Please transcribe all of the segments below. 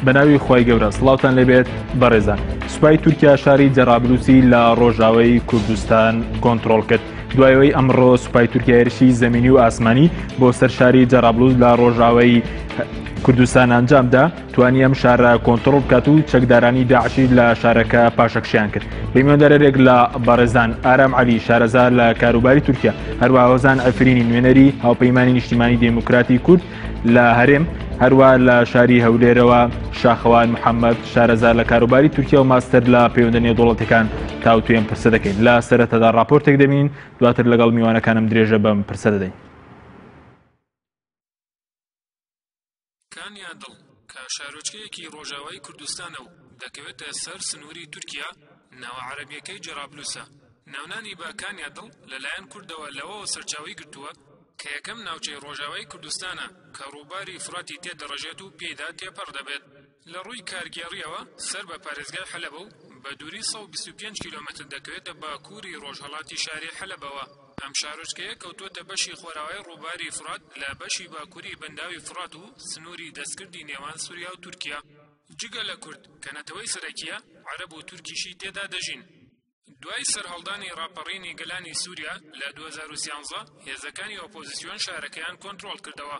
بەناوی خوای گەورە سڵاوتان لێبێت بەڕێزان سوپای تورکیا شاری جەرابلوسی لە ڕۆژاوای کوردستان کۆنترۆڵ کرد دوایەوەی ئەمڕۆ سوپای تورکیا هێرشی زەمینی و ئاسمانی بۆ سەر شاری جەرابلوس لە ڕۆژاوای کوردستان ئەنجامدا توانی ئەم شارە کۆنتڕۆڵ بکات و چەکدارانی داعشی لە شارەکە پاشەکشیان کرد. بەمیواندارێک لە بەڕێزان ئارام عەلی شارەزا لە کاروباری تورکیا، هەروەها هۆزان عەفرینی نوێنەری هاوپەیمانی نیشتیمانی دێموکراتی کورد لە هەرێم، هەروە لە شاری هەولێرەوە شاخەوان محەممەد شارەزا لە کاروباری تورکیا و ماستەر لە پەیوەندە نێودەوڵەتیەکان تاوتوێ ئەم پرسە دەکەین. لە سەرەتادا ڕاپۆرتێک دەبینین، دواتر لەگەڵ میوانەکانم درێژە بەم پرسە دەدەین. کانیادڵ کە شارۆچکەیەکی ڕۆژاوای کوردستانە و دەکەوێتە سەر سنووری تورکیا، ناوە عەرەبییەکەی جەرابلوسە. ناونانی بە کانیادڵ لەلایەن کوردەوە لەوەوە سەرچاوەی گرتووە کە یەکەم ناوچەی ڕۆژاوای کوردستانە کە ڕووباری فوراتی تێدەڕژێت و پێیدا تێپەڕ دەبێت. لە ڕووی کارگێڕییەوە سەر بە پارێزگای حەلەبە و بە دووری 125 کیلۆمەتر دەکەوێتە باکووری ڕۆژهەڵاتی شاری حەلەبەوە. ئەم شارۆچکەیە کەوتووەتە بەشی خۆراوای ڕووباری فورات لە بەشی باکووری بەنداوی فورات و سنووری دەستکردی نێوان سووریا و تورکیا. جگە لە کورد کە نەتەوەی سەرەکییە، عەرەب و تورکیشی تێدا دەژین. دوای سەرهەڵدانی ڕاپەڕینی گەلانی سووریا لە 2013، هێزەکانی ئۆپۆزیسیۆن شارەکەیان کۆنترۆڵ کردەوە.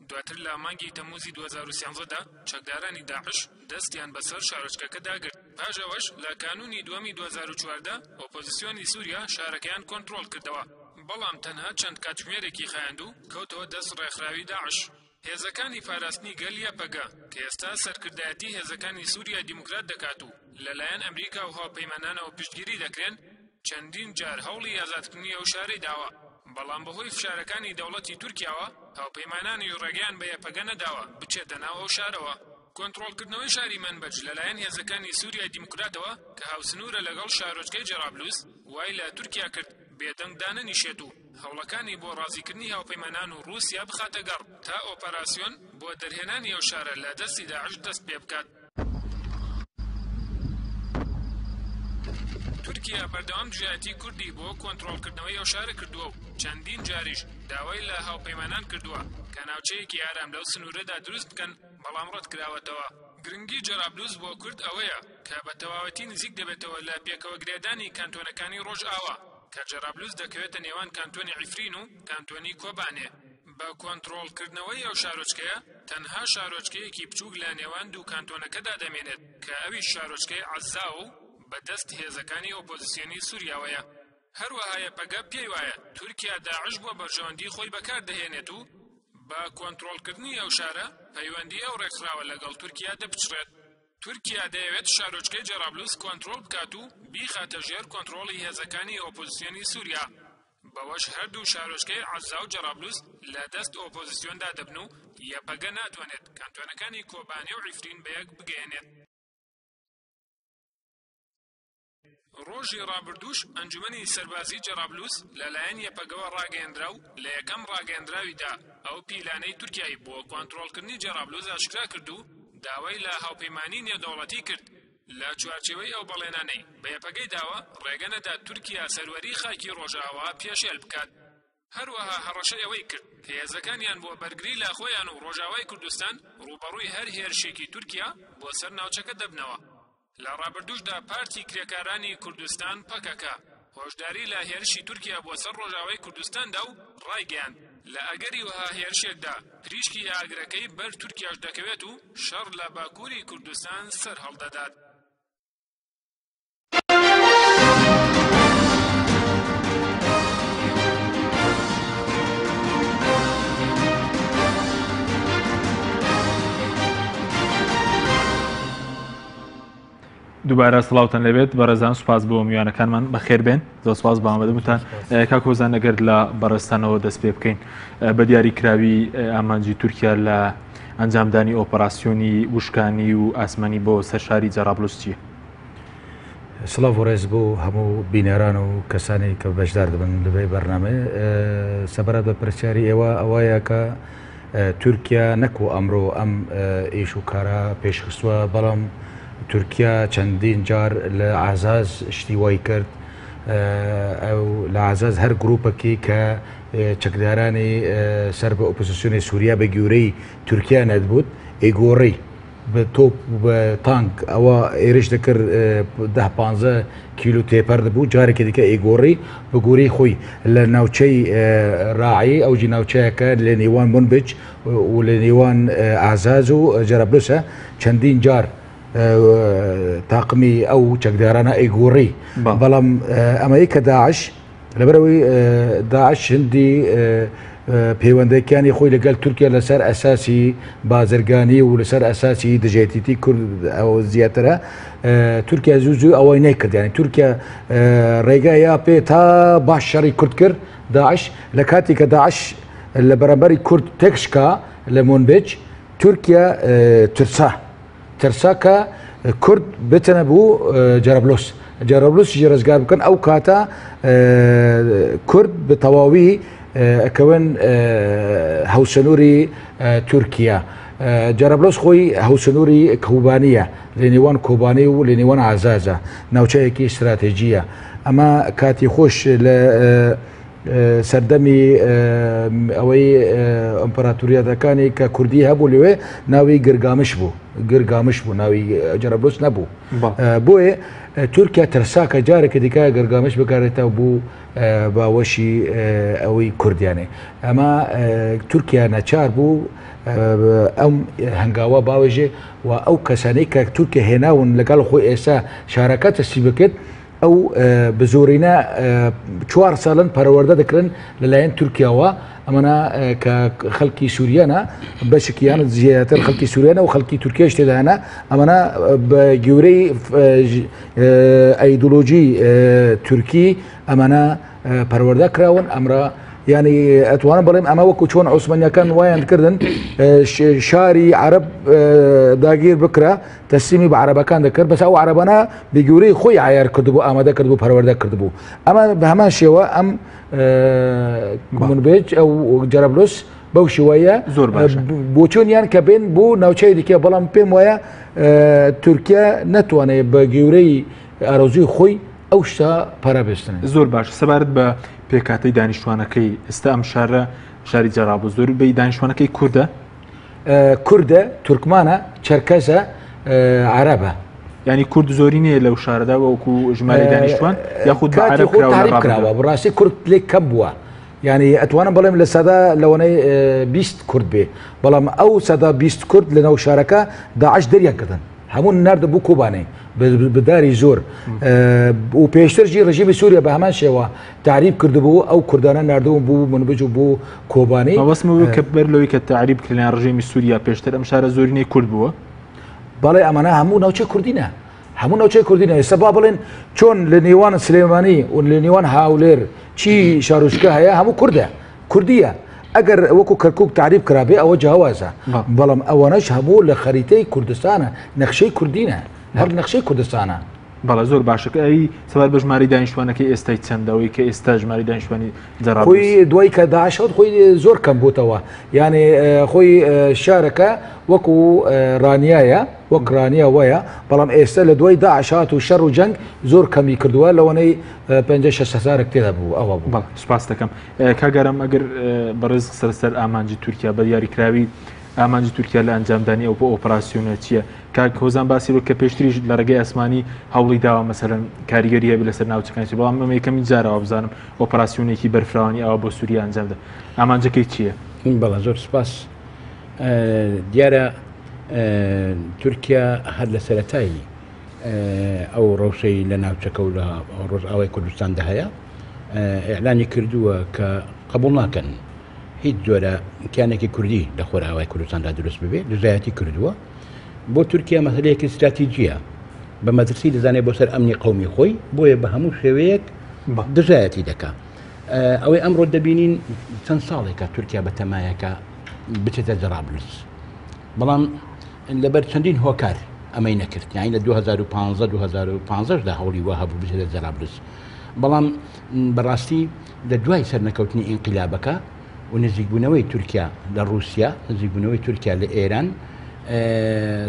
دواتر لە مانگی تەمموزی 2013 دا چەکدارانی داعش دەستیان بەسەر شارۆچکەکەدا گرت. پاش ئەوەش لە کانوونی دووەمی 2014 ئۆپۆزیسیۆنی سووریا شارەکەیان کۆنترۆڵ کردەوە، بەڵام تەنها چەند کاتژمێرێکی خایاند و کەوتەوە دەست ڕێکخراوی داعش. هێزەکانی پاراستنی گەل یەپەگە، کە ئێستا سەرکردایەتی هێزەکانی سووریای دیموکرات دەکات و لەلایەن ئەمریکا و هاوپەیمانانەوە پشتگیری دەکرێن، چەندین جار هەوڵی ئازادکردنی ئەو شارەی داوە، بەڵام بەهۆی فشارەکانی دەوڵەتی تورکیاوە، هاوپەیمانانیش ڕێگەیان بە یەپەگە نەداوە بچێتە ناو ئەو شارەوە. کۆنترۆڵکردنەوەی شاری مەنبەج لەلایەن هێزەکانی سووریای دیموکراتەوە کە هاوسنوورە لەگەڵ شارۆچکەی جەرابلوس، وای لە تورکیا کرد بێدەنگ دانەنیشێت و هەوڵەکانی بۆ ڕازیکردنی هاوپەیمانان و ڕووسیا بخاتە گەڕ تا ئۆپەراسیۆن بۆ دەرهێنانی ئەو شارە لە دەستی داعش دەست پێبکات. تورکیا بەردەوام دژایەتی کوردی بۆ کۆنترۆڵکردنەوەی ئەو شارە کردووە و چەندین جاریش داوای لە هاوپەیمانان کردووە کە ناوچەیەکی ئارام لەو سنوورەدا دروست بکەن، بەڵام ڕەتکراوەتەوە. گرنگی جەرابلوس بۆ کورد ئەوەیە کە بە تەواوەتی نزیک دەبێتەوە لە پێکەوەگرێدانی کانتۆنەکانی ڕۆژئاوا، کە جەرابلوس دەکەوێتە نێوان کانتۆنی عیفرین و کانتۆنی کۆبانێ. بە کۆنترۆڵکردنەوەی ئەو شارۆچکەیە، تەنها شارۆچکەیەکی بچووک لە نێوان دوو کانتۆنەکەدا دەمێنێت کە ئەویش شارۆچکەی عەزاوە و بە دەست هێزەکانی ئۆپۆزسیۆنی سوریاوەیە. هەروەها یەپەگە پێی وایە تورکیا داعش بۆ بەرژەوەندی خۆی بەکار دەهێنێت و بە کۆنترۆڵکردنی ئەو شارە پەیوەندی ئەو ڕێکخراوە لەگەڵ تورکیا دەپچڕێت. تورکیا دەیەوێت شارۆچکەی جەرابلوس کۆنترۆڵ بکات و بیخاتە ژێر کۆنترۆڵی هێزەکانی ئۆپۆزسیۆنی سوریا، بەوەش هەردوو شارۆچکەی عەزا و جەرابلوس لە دەست ئۆپۆزسیۆندا دەبن و یەپەگە ناتوانێت کانتۆنەکانی کۆبانێ و عیفرین بەیەک بگەیەنێت. ڕۆژی ڕابردووش ئەنجومەنی سەربازی جەرابلوس لەلایەن یەپەگەوە ڕاگەیەندرا و لە یەکەم ڕاگەیەندراویدا ئەو پیلانەی تورکیای بۆ کۆنترۆڵکردنی جەرابلوس ئاشکرا کرد و داوای لە هاوپەیمانی نێودەوڵەتی کرد لە چوارچێوەی ئەو بەڵێنانەی بە یەپەگەی داوە ڕێگە نەدات تورکیا سەروەری خاکی ڕۆژئاوا پێشێل بکات. هەروەها هەڕەشەی ئەوەی کرد کە هێزەکانیان بۆ بەرگری لە خۆیان و ڕۆژاوای کوردستان ڕووبەڕووی هەر هێرشێکی تورکیا بۆ سەر ناوچەکە دەبنەوە. لە ڕابردووشدا پارتی کرێکارانی کوردستان، پەکەکە، هۆشداری لە هێرشی تورکیا بۆ سەر ڕۆژاوای کوردستان دا و ڕایگەیاند، لە ئەگەری وەها هێرشێکدا پریشکی ئاگرەکەی بەر تورکیاش دەکەوێت و شەڕ لە باکووری کوردستان سەرهەڵدەدات. دووبارە سڵاوتان لێبێت بەڕێزان سوپاس بۆ میوانەکانمان بەخێربێن زۆر سپاس بۆ ئامادەبوونتان کاک هۆزان ئەگەر لە بەڕێزتانەوە دەست پێ بکەین بە دیاری کراوی ئامانجی تورکیا لە ئەنجامدانی ئۆپەراسیۆنی وشکانی و ئاسمانی بۆ سەر شاری جەرابلوس چییە؟ سڵاو و ڕێز بۆ هەموو بینەران و کەسانی کە بەشدار دەبن لەبەی بەرنامەیە سەبارەت بە پرسیاری ئێوە ئەوەیە کە تورکیا نەکو ئەمڕۆ ئەم ئیش و کارە پێشخستووە بەڵام تورکیا چەندین جار لە عزاز شتی وای کرد ئەو لە عزاز هەر گروپەکی کە چەکدارانی سەر بە ئۆپۆزیسیۆنی سووریا بە گیورەی تورکیا نەدبوت ئەیگۆڕی. بە تۆپ و بە تانک ئەوە ئێرش دەکرد ده پانزە کیلو تێپەر دەبوو جارێکی دیکە ئیگۆڕی بە گۆرەی خۆی لە ناوچەی ڕاعی ئەوجی ناوچەیەکە لە نێوان منبج و لە نێوان ئازاز و جەرەبلوسە چەندین جار تاقمی ئەو چەکدارانە ئەیگۆڕی بەڵام ئەمەی کە داعش لەبەرئەوەی داعش هندی پەیوەندەکانی خۆی لەگەڵ تورکیا لەسەر ئەساسی بازرگانی و لەسەر ئەساسی دژێتیتی کورد ئەو زیاترە تورکیا زوو زوو ئەوەی نەیکرد یعنی تورکیا ڕێگا یا پێ تا باش شەڕی کورد کرد داعش لە کاتی کە داعش لە بەرامبەری کورد تێکشکا لە مونبج تورکیا ترسا ترسا کە کورد بچنە بوو جەرەبلوس جەرەبلوس ژی ڕزگار بکەن ئەو کاتە کورد بە تەواوی ئەکەون هەوسنووری تورکیا جەرەبلوس خۆی هەوسنووری کوبانیە لە نێوان کۆبانی و لە نێوان ئازازە ناوچەیەکی استراتێژیە ئەمە کاتی خۆش لە سەردەمی ئەوەی ئەمپراتوریاتەکانی کە کوردی هەبوو لەوێ ناوی گرگامش بوو گرگامش بوو ناوی جەرەبلوس نەبوو بۆیە تورکیا ترسا کە جارێکی دیکە گرگامش بگەڕێتەوە بوو باوەشی ئەوەی کوردیانێ ئەمە تورکیا نەچار بوو ئەم هەنگاوە باوێژێ و ئەو کەسانەی کە تورکیا هێناون لەگەڵ خۆی ئێستا شارەکە تەسی بکرد ئەو بزۆرینە چوار ساڵن پەروەردە دەکرن لەلایەن تورکیاوە ئەمەە کە خەڵکی سووریانە بەشکیان زیاتر خەڵکی سووریانە و خەڵکی تورکیش تێدانە ئەمەە بە گەورەی ئەیدۆلۆژی تورکی ئەمانە پەروەردە کراون ئەمرا ینی ئەتوانم بڵێم ئەمە وەکو چۆن عوسمانیەکان وایان کردن شاری عرب داگیر بکرا تەسلیمی بە عەرەبەکان دەکرد بەس ئەو عەرەبانە بە گوێرەی خۆی عیار کردبوو ئامادە کردبوو پەروەردە کردبوو ئەمە بە هەمان شێوە ئەم منبج ئەو جەرەبلوس بەو شێوەیە زۆر باشە بۆچۆنیان کە بێن بۆ ناوچەی دیکە بەڵام پێم وایە تورکیا نەتوانێت بە گەورەی ئارەزووی خۆی ئەو شتە پەرە بستنێت. زۆر باش سەبارەت بە پێکهاتەی دانیشتوانەکەی ئێستا ئەم شارە شاری جەرابلوس زۆربەی دانیشتوانەکەی کوردە؟ کوردە، تورکمانە، چەرکەزە، عەرەبە. یانی کورد زۆری نییە لەو شارەدا وەکو ژمارەی دانیشتوان یاخود بە عەرەب کراوە لە ڕابردوو؟ بەڕاستی کورد لێک کەم بووە یعنی ئەتوانم بڵێم لە سەدا لەوانەی 20 کورد بێ بەڵام ئەو سەدا 20 کورد لەناو شارەکە داعش دەریان کردن هەموو ناردە بوو کۆبانێ بداری زۆر و پێشتر ژی ڕژیمی سووریا بە هەمان شێوە تعریب کردبوو ئەو کوردانە نردبوو بوو منبج و بوو کۆبانی مەبەستم بوو کە بەر لەوەی کە تعریب کرێن ڕژێمی سووریا پێشتر ئەم شارە زۆرینەی کورد بووە بەڵێ ئەمانە هەموو ناوچەی کوردینە هەموو ناوچەی کوردینە ئێستا با بڵێن چۆن لە نێوان سلێمانی و لە نێوان هاولێر چی شارۆچکە هەیە هەموو کوردە کوردیە ئەگەر وەکو کەرکک تعریب کرابێ ئەوە جیاوازە بەڵام ئەوانەش هەموو لە خەریتەی کوردستانە نەخشەی کوردینە هەر نەخشەی کوردستانە. بەڵێ زۆر باشە کە ئەی سەبارەت بە ژمارەی دانیشتوانەکەی ئێستای چەندە ئەوەی کە ئێستا ژمارەی دانیشتوانی جەرابلوس خۆی دوای کە داعش هات خۆی زۆر کەم بووتەوە یعنی خۆی شارەکە وەکو ڕانیایە وەک ڕانیە وایە بەڵام ئێستا لە دوای داعش هات و شەڕ و جەنگ زۆر کەمی کردووە لەوانەی 5 6 هەزارێک تێدا بوو ئەوە بوو. بەڵێ سوپاس دەکەم کاک ئارام ئەگەر بەڕێز قسە لەسەر ئامانجی تورکیا بە دیاریکراوی ئامانجی تورکیا لە ئەنجامدانی ئەو ئۆپەراسیۆنە چییە؟ کاک هۆزان باسی لەوە کە پێشتریش لە ڕێگەی ئاسمانی هەوڵی داوە مەسەلەن کاریگەری هەبێت لەسەر ناوچەکانی سووریا، بەڵام ئەمە یەکەمین جارە وابزانم ئۆپەراسیۆنێکی بەرفراوانی ئاوا بۆ سووریا ئەنجام بدات. ئامانجەکەی چییە؟ بەڵێ زۆر سوپاس. دیارە تورکیا هەر لە سەرەتای ئەو ڕەوشەی لە ناوچەکە و لە ڕۆژئاوای کوردستاندا هەیە ئیعلانی کردووە کە قبوڵ ناکەن هیچ جۆرە کیانێکی کوردی لە خۆرئاوای کوردستاندا دروست ببێ، دژایەتی کردووە. بۆ تورکیا مەسەلەیەکی ستراتیجییە، بە مەترسی دەزانێت بۆ سەر ئەمنی قەومی خۆی، بۆیە بە هەموو شێوەیەک دژایەتی دەکا. ئەوەی ئەمڕۆ دەبینین چەند ساڵێکە تورکیا بە تەمایەکە بچێتە جەرابلس، بەڵام لەبەر چەندین هۆکار ئەمەی نەکرد. یانی لە 2015 2015 دا هەوڵی وا هەبوو بچێتە جەرابلس، بەڵام بەڕاستی لە دوای سەرنەکەوتنی ئینقیلابەکە و نزیکبوونەوەی تورکیا لە ڕووسیا، نزیکبوونەوەی تورکیا لە ئێران،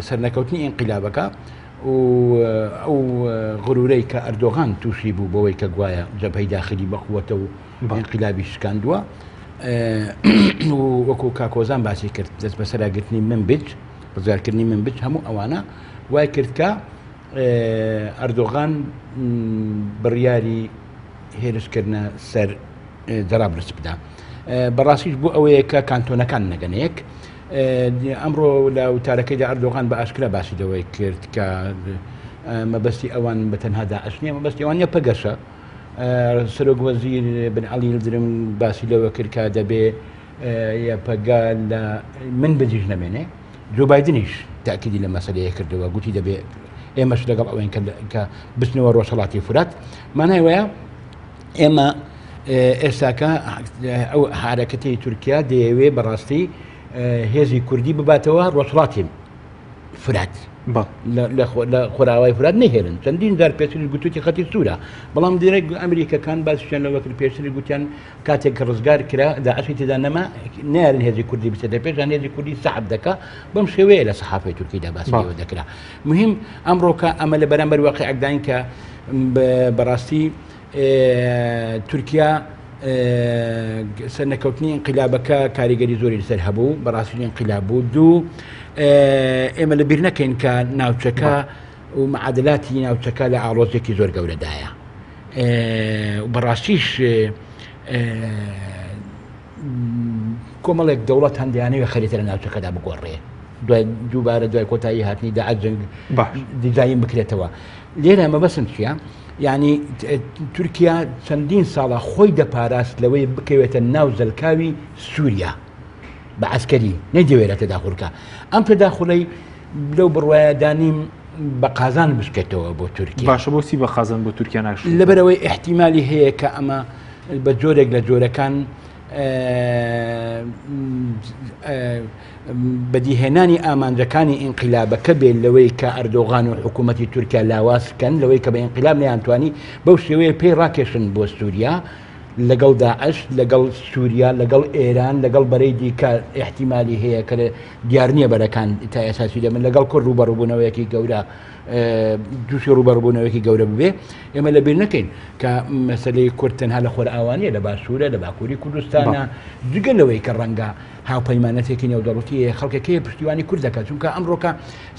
سەرنەکەوتنی ئینقیلابەکە و ئەو غرورەی کە ئەردۆغان تووشی بوو بەوەی کە گوایە جەبهەی داخلی بەقوەتە و ئینقیلابی شکاندووە و وەکو کاکۆزان باسی کرد دەست بەسەراگرتنی منبج ڕزگارکردنی منبج، هەموو ئەوانە وای کرد کە ئەردۆغان بڕیاری هێرشکردنە سەر جەرابلس بدا. بەڕاستیش بۆ ئەوەیە کە کانتۆنەکان نەگەنە یەک. ئەمڕۆ لە وتارەکەیدا ئەردۆغان بە ئاشکرا باسی لەوەی کرد کە مەبەستی ئەوان بە تەنها داعش نییە، مەبەستی ئەوان یەپەگەشە. سەرۆک وەزیر بن عەلی یڵدرم باسی لەوە کرد کە دەبێ یەپەگە لە منبجیش نەمێنێ. جۆ بایدنیش تاکیدی لە مەسەلەیە کردەوە، گوتی دەبێ ئێمەش لەگەڵ ئەوەین کە بچنەوە ڕۆژهەڵاتی فورات. مانای وایە ئێمە ئێستاکە ئەو حرەکەتی تورکیا دەیەوێ بەڕاستی هێزی کوردی بباتەوە ڕۆژهەڵاتی فرات لە خۆراوای فرات نەهێرن. چەندین جار پێشتر گوتوتی خەتی سوورە، بەڵام دیرێک ئەمریکەکان باسیان لەوە کرد، پێشتر گوتیان کاتێک کە ڕزگار کرا داعشی تێدا نەما، نارن هێزی کوردی بچێتە پێشان، هێزی کوردی سەحب دەکا. بەم شێوەیە لە سەحافەی تورکیدا باسی لێوە دەکرا. مهم ئەمڕۆکە ئەمە لە بەرامبەر واقعێکداین کە بەڕاستی تورکیا سەرنەکەوتنی ئینقلابەکە کاریگەری زۆری لەسەر هەبوو، بەڕاستی ئینقلاب بوو. دوو، ئێمە لە بیر نەکەین کە ناوچەکە و معادلاتی ناوچەکە لە ئاڵۆزێکی زۆر گەورەدایە. بەڕاستیش کۆمەڵێک دەوڵەت هەندیانەوە خەریتە لە ناوچەکەدا بگۆڕێ، دوای دووبارە دوای کۆتایی هاتنی داعش جەنگ دیزاین بکرێتەوە. لێرە مەبەسم چییە؟ یعنی تورکیا چەندین ساڵە خۆی دەپاراست لەوەی بکەوێتە ناو زەلکاوی سووریا بە عسکەری، نەیدەوێرە تەداخولکە. ئەم تەداخولەی لەو بڕوایەدانیم بە قازان بشکێتەوە بۆ تورکیا. باشە بۆچی بە قازان بۆ تورکیا ناشێت؟ لەبەرەوەی احتیمالی هەیە کە ئەمە بە جۆرێک لە جۆرەکان بەدیهێنانی ئامانجەکانی ئینقلابەکە بێت، لەوەی کە ئەردۆغان و حکوومەتی تورکیا لاواز بکەن، لەوەی کە بە ئینقلاب نەیانتوانی بەو شێوەیە پێی ڕاکێشن بۆ سووریا لەگەڵ داعش، لەگەڵ سووریا، لەگەڵ ئێران، لەگەڵ بەرەی دیکە احتیمالی هەیە کە دیار نییە بەرەکان تا ئێساسی دەبن، لەگەڵ کورد ڕووبەڕووبوونەوەیەکی گەورە تووشی ڕووبەڕووبوونەوەیەکی گەورە ببێ. ئێمە لەبیر نەکەین کە مەسەلەی کورد تەنها لە خۆرئاوا نییە، لە باشوورە، لە باکووری کوردستانە، جگە لەوەی کە ڕەنگە هاوپەیمانەتێکی نێودەوڵەتی هەیە، خەڵکێک هەیە پشتیوانی کورد دەکات. چونکە ئەمڕۆکە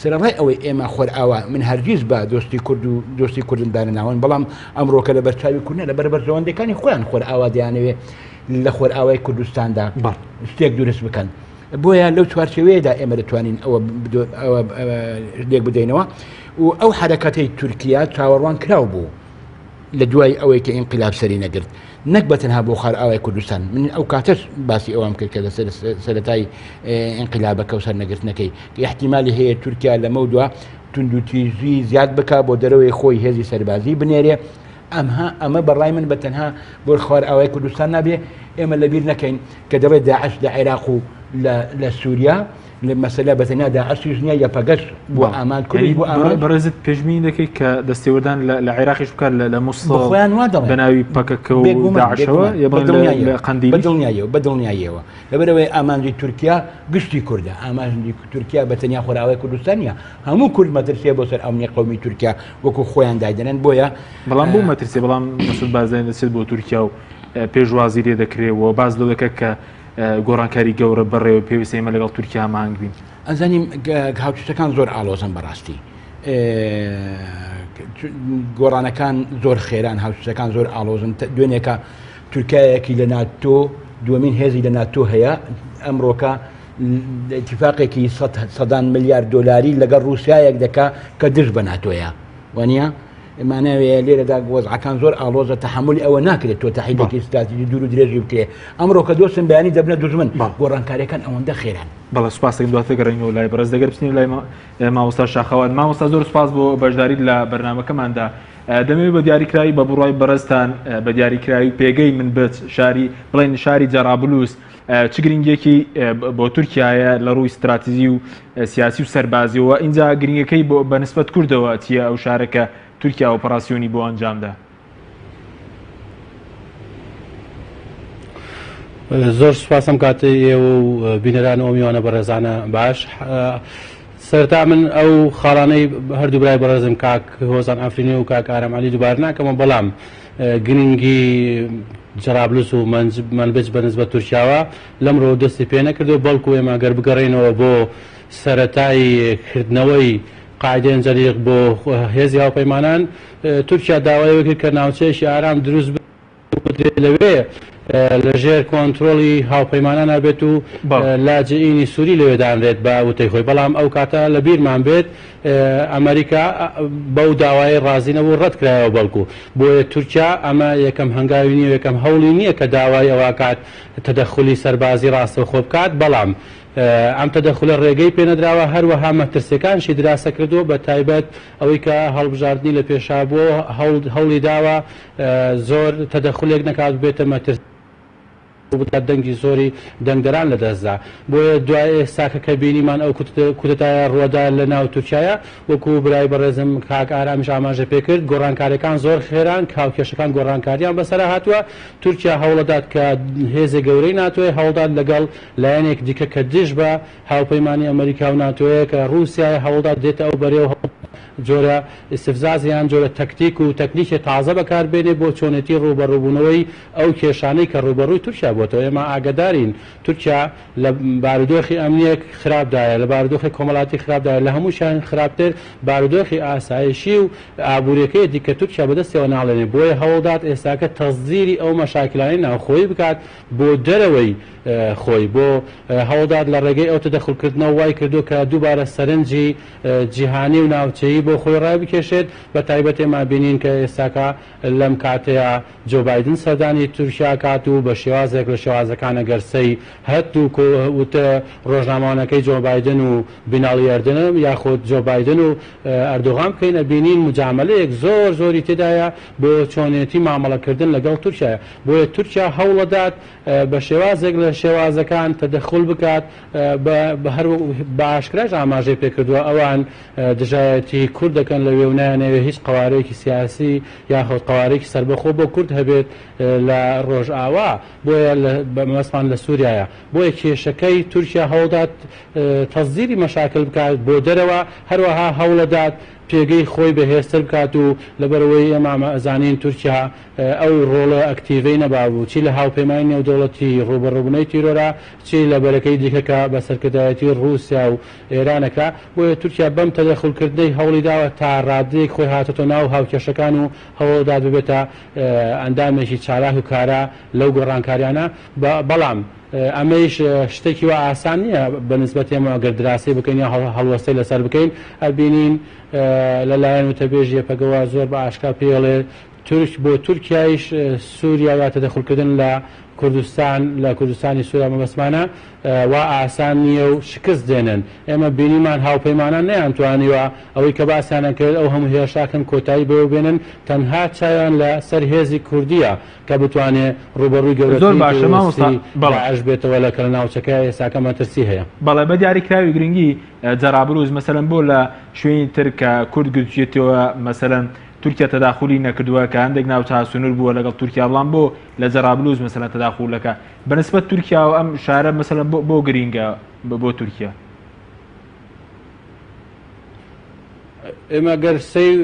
سەرەڕای ئەوەی ئێمە خۆرئاوا، من هەرگیز بە دۆستی کورد و دۆستی کوردم دانەناون، بەڵام ئەمڕۆکە لە بەرچاوی کوردە، لەبەر بەرژەوەندەکانی خۆیان خۆرئاوا دەیانەوێ لە خۆرئاوای کوردستاندا شتێک دروست بکەن. بۆیە لەو چوارچێوەیەدا ئێمە دەتوانین ئەوە لێک بدەینەوە. و ئەو حرەکەتەی تورکیا چاوەڕوان کراو بوو لە دوای ئەوەی کە ئینقلاب سەری نەگرت، نەک بە تەنها بۆ خۆرئاوای کوردستان. من ئەو کاتەش باسی ئەوەم کرد کە لەسەر سەرەتای ئینقلابەکە و سەرنەگرتنەکەی احتیمالی هەیە تورکیا لەمە دوا توندوتیژی زیاد بک بۆ دەرەوەی خۆی هێزی سەربازی بنێرێ. ئەمها ئەمە بەڕای من بە تەنها بۆ خۆرئاوای کوردستان نابێ. ئێمە لەبیر نەکەین کە دەڵێت داعش لە عێراق و لە سووریا، لە مەسەلە بە تەنیا داعشیش نییە، یەپەگەش بۆ ئامان کوردی بۆ ئامان. بەڕێزت پێشبینی دەکەیت کە دەستێوەردان لە عێراقیش بکات لە موسڵ خۆیان وا دەڵێن بە ناوی پەکەکە و داعشەوە یا بڵێن لە قەندیل؟ بە دڵنیاییەوە، لەبەرئەوەی ئامانجی تورکیا گشتی کوردە. ئامانجی تورکیا بە تەنیا خۆرئاوای کوردستان نییە، هەموو کورد مەترسیە بۆ سەر ئەمنی قەومی تورکیا وەکو خۆیان دایدەنێن. بۆیە بەڵام بۆ مەترسی، بەڵام مەسعود بارزانی دەچێت بۆ تورکیا و پێشوازی لێ دەکرێ و باز لەوە دەکات کە گۆڕانکاری گەورە بەڕێوە، پێویستە ئێمە لەگەڵ تورکیا مانگ بین. ئەزانیم هاوکێشەکان زۆر ئاڵۆزن بەڕاستی، گۆڕانەکان زۆر خێران، هاوکێشەکان زۆر ئاڵۆزن. دوێنێکە تورکایەکی لە ناتۆ، دووەمین هێزی لە ناتۆ هەیە، ئەمڕۆکە اتفاقێکی سەدان ملیار دۆلاری لەگەڵ رووسایەک دەکا کە دژ بە ناتۆیە، وانە؟ ماناوێ لێرەدا وەزعەکان زۆر ئاڵۆزە، تەحملی ئەوە ناکرێت تۆ تەحیدێکی استراتیژی دوور و درێژی بکرێ. ئەمڕۆ کە دۆستن بەیانی دەبنە دوژمن، گۆڕانکاریەکان ئەوەندە خێران. بەڵێ سوپاس دەکەم. دواتر گەڕێینەوە لای بەڕێز، دەگەر بچینە لای مامۆستا شاخەوان. مامۆستا زۆر سوپاس بۆ بەشداریت لە بەرنامەکەماندا. دەمەوێت بە دیاریکراوی بە بڕوای بەڕێزتان بە دیاریکراوی پێگەی منبج شاری بڵێن شاری جەرابلوس چ گرنگیەکی بۆ تورکیایە لە ڕووی ستراتیژی و سیاسی و سەربازیەوە، ئینجا گرنگەکەی بۆ بە نسبەت کوردەوە چییە ئەو شارە کە تورکیا ئۆپەراسیۆنی بۆ ئەنجامدا؟ زۆر سوپاسم کاتەی ئێوە و بینەران و میوانە بەڕێزانە. باش سەرەتا من ئەو خاڵانەی هەردوو برای بەڕێزم کاک هۆزان ئەفرینی و کاک ئارام عەلی دووبارە ناکەمەوە، بەڵام گرنگی جەرابلس و منبج بە نسبەت تورکیاوە لەمڕۆ دەستی پێ نەکردو، بەڵکو ئێمە گەر بگەڕێینەوە بۆ سەرەتای کردنەوەی قاعیدەی ئەنجەلیق بۆ هێزی هاوپەیمانان، تورکیا داوای ئەوەی کرد کە ناوچەیەکی ئارام دروست بدرێت لەوێ لە ژێر کۆنترۆڵی هاوپەیمانانا بێت و لاجئینی سوری لەوێ دانرێت بە وتەی خۆی، بەڵام ئەو کاتە لە بیرمان بێت ئەمریکا بەو داوایەی ڕازی نەبوو ڕەت کرایەوە بەڵکو بۆیە تورکیا ئەمە یەکەم هەنگاوی نییە و یەکەم هەوڵی نییە کە داوای ئەوە کات تەدەخولی سەربازی ڕاستەوخۆ بکات بەڵام ئەم تەدەخولە ڕێگەی پێنەدراوە هەروەها مەترسیەکانشی دراسە کردووە بە تایبەت ئەوەی کە هەڵبژاردنی لە پێشا بووە هەوڵی داوە زۆر تەدەخولێک نەکات ببێتە مەترسی بدات دەنگی زۆری دەنگدەران لەدەستدا بۆیە دوای ئێستاکە کە بینیمان ئەو کودەتایە ڕوەدا لە ناو تورکیایە وەکو برای بەڕێزم کاک ئارامیش ئاماژە پێکرد گۆڕانکاریەکان زۆر خێران هاوکێشەکان گۆڕانکاریان بەسەرا هاتووە تورکیا هەوڵەدات کە هێزێ گەورەی ناتۆیە هەوڵدات لەگەڵ لایەنێک دیکە کە دژ بە هاوپەیمانی ئەمریکا و ناتۆیە کە ڕووسیایە هەوڵدات دێتە ئەو بەرەیە و جۆرە ئیستفزاز یان جۆرە تەکتیک و تەکنیکی تازە بەکار بێنێ بۆ چۆنێتی ڕووبەڕووبوونەوەی ئەو کێشانەی کە ڕووبەڕووی تورکیا بۆتەوە. ئێمە ئاگەدارین تورکیا لە بارودۆخی ئەمنییەک خراپدایە، لە بارودۆخی کۆمەڵاتی خراپدایە، لە هەمووشیان خراپتر بارودۆخی ئاسایشی و ئابووریەکەیەتی کە تورکیا بەدەستیەوە ناڵێنێ، بۆیە هەوڵدات ئێستاکە تەسدیری ئەو مەشاکلانەی ناوخۆیی بکات بۆ دەرەوەی خۆی، بۆ هەوڵدات لە ڕێگەی ئەو تەدەخولکردنەوە وای کردووە کە دووبارە سەرنجی جیهانی و ناوچەیی بۆ خۆی ڕابکێشێت، بە تایبەت ئێمە بینین کە ئێستاکە لەم کاتەیا جۆ بایدن سەردانی تورکیا ئەکات و بە شێوازێک لە شێوازەکان ئەگەر سەی هەردوو وتە ڕۆژنامەوانەکەی جۆ بایدن و بیناڵی یەردنم یاخود جۆ بایدن و ئەردۆغان بکەین ئەبینین موجامەلەیەک زۆر زۆری تێدایە بۆ چۆنێتی مامەڵەکردن لەگەڵ تورکیایە بۆیە تورکیا هەوڵەدات بە شێوازێک لە شێوازەکان تەدەخول بکات بە هەر بە ئاشکراش ئاماژەی پێکردووە ئەوان دژایەتی کورد دەکەن لەوێ و نایانەوێت هیچ قەوارەیەکی سیاسی یاخود قەوارەیەکی سەربەخۆ بۆ کورد هەبێت لە ڕۆژئاوا بۆیە مەبەستمان لە سووریایە بۆیە کێشەکەی تورکیا هەوڵدات تەسدیری مەشاکل بکات بۆ دەرەوە هەروەها هەوڵەدات پێگەی خۆی بەهێزتر بکات و لەبەرئەوەی ئێمە ئەزانین تورکیا ئەو ڕۆڵە ئەکتیڤەی نەبابوو چی لە هاوپەیمانی نێودەوڵەتی ڕووبەڕووبوونەی تیرۆرا چی لە بەرەکەی دیکە کە بە سەرکردایەتی ڕووسیا و ئێرانە کرا بۆیە تورکیا بەم تەدەخولکردنەی هەوڵی داوە تا ڕادەیەک خۆی هاتۆتە ناو هاوکێشەکان و هەوڵدات ببێتە ئەندامێکی چالاک و کارا لەو گۆڕانکاریانە بەڵام ئەمەیش شتێکی وا ئاسان نییە بە نسبەت ئێمە گەر دراسەی بکەین یا هەڵوەستەی لەسەر بکەین ئەبینین لەلایەن وتەبێژی یەپەگەوە زۆر بە ئاشکرا پێڵێ تورک بۆ تورکیایش سووریا یا تەدەخولکردن لە کوردستان لە کوردستانی سووریا مەبەستمانە وا ئاسان نییە و شکست دێنن ئێمە بینیمان هاوپەیمانان نەیانتوانیوە ئەوەی کە باسیانە کرد ئەو هەموو هێرشاکەن کۆتایی بەوە بێنن تەنها چاویان لە سەر هێزی کوردیە کە بتوانێ ڕووبەڕووی زۆر گەورەترین باشە مامۆستا تیرۆریستی بەڵێ. داعش بێتەوە لە کە لە ناوچەکە ئێستاکە مەترسی هەیە. بەڵێ بە دیاریکراوی گرنگی جەرابلوس مەسەلەن بۆ لە شوێنی تر کە کورد گرتویەتەوە مەسەلەن تورکیا تەداخولی نەکردووە کە هەندێک ناوچە سنوور بووە لەگەڵ تورکیا بەڵام بۆ لە جەرابلوس مەسەلەن تەداخولەکە بە نسبەت تورکیاوە ئەم شارە مەسەلەن بۆ بۆ گرینگە بۆ تورکیا؟ ئێمە گەر سەیر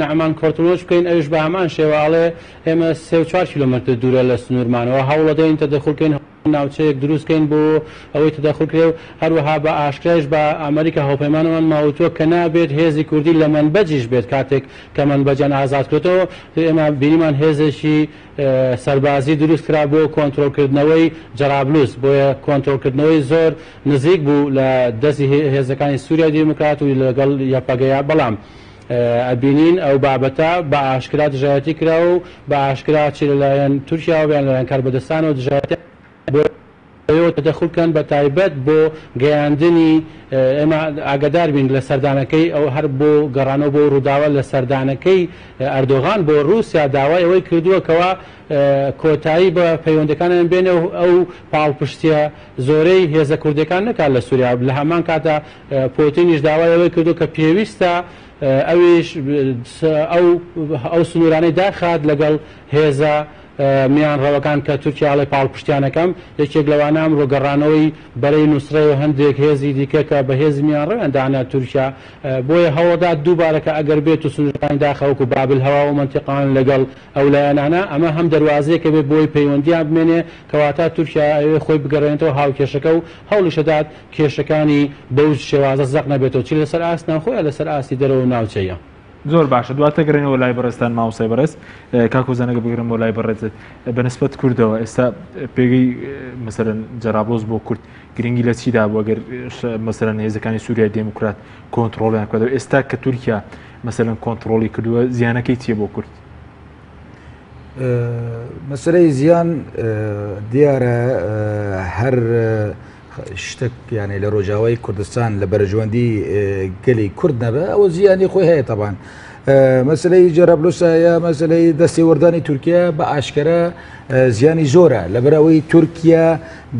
نەعمان کۆرتڵۆش بکەین ئەویش بە هەمان شێوە ئەڵێ ئێمە 3 و 4 کیلۆمەتر دوورە لە سنوورمانەوە هەوڵەدەین تەدەخول کەین ناوچەیەک دروست کەین بۆ ئەوەی تەدەخول کرێ و هەروەها بە ئاشکرایش بە ئەمریکا هاوپەیمانمان ماوتووە کە نابێت هێزی کوردی لە مەنبەجیش بێت کاتێک کە مەنبەجیان ئازاد کرێتەوە ئێمە بینیمان هێزێکی سەربازی دروست کرا بۆ کۆنترۆڵکردنەوەی جەرابلوس، بۆیە کۆنترۆڵکردنەوەی زۆر نزیک بوو لە دەستی هێزەکانی سوریای دیموکرات و لەگەڵ یەپەگەیە، بەڵام ئەبینین ئەو بابەتە بە ئاشکرا دژایەتی کرا و بە ئاشکرا چی لەلایەن تورکیاوە یان لەلایەن کاربەدەستانەوە دژایەتی بۆ ئەوێوە تەدەخول بکەن بە تایبەت بۆ گەیاندنی ئێمە ئاگەدار بین لە سەردانەکەی ئەو هەر بۆ گەڕانەوە بۆ ڕووداوە لە سەردانەکەی ئەردۆغان بۆ ڕووسیا داوای ئەوەی کردووە کەوا کۆتایی بە پەیوەندەکانیان بێنێ و ئەو پاڵپشتیە زۆرەی هێزە کوردەکان نەکات لە سووریا لە هەمان کاتە پۆتینیش داوای ئەوەی کردووە کە پێویستە ئەویش ئەو ئەو سنوورانەی داخات لەگەڵ هێزە میانڕەوەکان کە تورکیا ئەڵێ پاڵپشتیانەکەم، یەکێک لەوانە ئەمڕۆ گەڕانەوەی بەرەی نوسرەی و هەندێک هێزی دیکە کە بە هێزی میانڕەویان دانا تورکیا، بۆیە هەوڵدات دووبارە کە ئەگەر بێت و سنوورەکانی داخە وەکو باب الهوا و مەنتیقان لەگەڵ ئەو لایەنانە، ئەمە هەم دەروازەیەکە بێت بۆی پەیوەندیان بمێنێ، کەواتە تورکیا ئەیەوێ خۆی بگەڕێنێتەوە هاوکێشەکە و هەوڵیشەدات کێشەکانی بەو شێوازە زەق نەبێتەوە چی لەسەر ئاست ناوخۆ یا لەسەر ئاستی دەرەوە و ناوچەیە. زۆر باشە دواتە گەڕێنەوە لای بەڕێزتان مامۆستای بەڕێز کاک هۆزان ئەگەر بگەڕێمەوە لای بەڕێزت بە نسبەت کوردەوە ئێستا پێگەی مەسەرەن جەرابلۆس بۆ کورد گرنگی لە چیدا بوو ئەگەر مەسەرەن هێزەکانی سووریای دێموکرات کۆنتترۆڵیان کردەوە ئێستا کە تورکیا مەسەرەن کۆنتترۆڵی کردووە زیانەکەی چییە بۆ کورد؟ مەسەرەی زیان دیارە هەر شتەک یانێ لە ڕۆژاوای کوردستان لە بەرژوەندی گەلی کورد نەبێ ئەوە زیانی خۆی هەیە تەبان مەسلەی جەرەبلوسە یا مەسلەی دەستێوەردانی تورکیا بە ئاشکرا زیانی زۆرە لەبەرەوەی تورکیا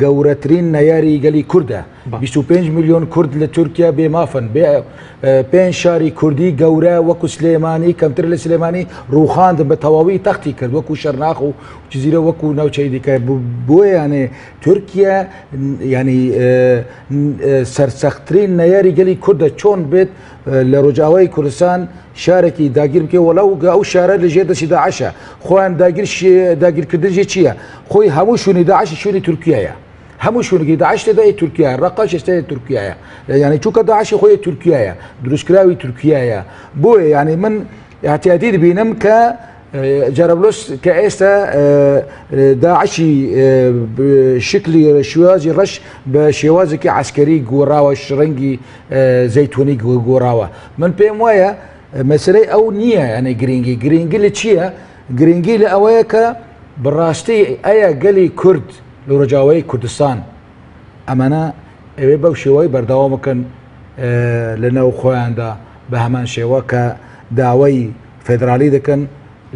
گەورەترین نەیاری گەلی کوردە 25 میلیۆن کورد لە تورکیا بێمافن بێ پێنج شاری کوردی گەورە وەکو سلێمانی کەمتر لە سلێمانی ڕوخاندن بە تەواوی تەختی کرد وەکو شەرناخ و جزیرە وەکو ناوچەی دیکە بۆیانێ تورکیا ینی سەرسەختترین نەیاری گەلی کوردە چۆن بێت لە ڕۆژاوای کوردستان شارێکی داگیر بکەێ وەڵاو ئەو شارە لە ژێر دەستی داعشە خۆیان داگیر داگیرکردنجی چییە خۆی هەموو شوێنی داعش شوێنی تورکیایە هەموو شوێنێکی داعش تێدا تورکیا ڕقاش ئێستا تورکیایە یعنی چونکە داعشی خۆی تورکیایە دروستکراوی تورکیایە بۆیە یعنی من اعتیادی دبینم کە جەرەبلوس کە ئێستا داعشی شکلی شێوازی ڕەش بە شێوازێکی عسکەری گۆڕاوە ڕەنگی زەیتونی گۆڕاوە من پێم وایە مەسلەی ئەو نییە یانە گرنگی گرنگی لە چییە گرنگی لە ئەوەیە کە بەڕاستی ئەیە گەلی کورد لە ڕۆژاوای کوردستان ئەمانە ئەوێ بەو شێوەی بەردەوام بکەن لە ناو خۆیاندا بە هەمان شێوە کە داوای فێدرالی دەکەن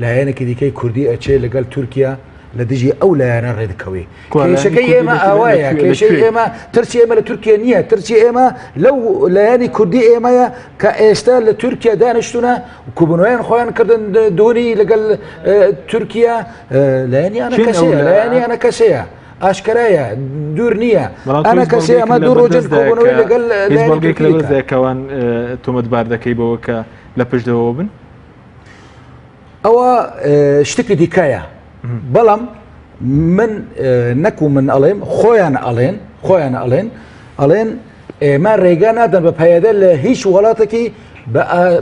لایەنێکی دیکەی کوردی ئەچێ لەگەڵ تورکیا لە دژی ئەو لایەنە ڕێدکەوێ کێشەکەی ئێمە ئاوایە کێشەی ئێمە ترسی ئێمە لە تورکیا نییە ترسی ئێمە لەو لایەنی کوردی ئێمەیە کە ئێستا لە تورکیا دانیشتونە کوبنەوەیان خۆیان کردن دووری لەگەڵ تورکیا لایەنیانە کەسەیە لایەنیانە کەسەیە ئاشکرایە دوور نییە ئەنە کەسێ ئەمە دوو ڕۆژن کۆبوونەوەی لەگەڵ بەڵگێک لەوەکەوان تۆمەتبار دەکەی بەوە کە لە پشتەوە بن؟ ئەوە شتێکی دیکەیە بەڵام من نەکو من ئەڵێم خۆیان ئەڵێن خۆیان ئەڵێن ئەڵێن ئێمە ڕێگا نادەن بە پەیەدە لە هیچ وڵاتێکی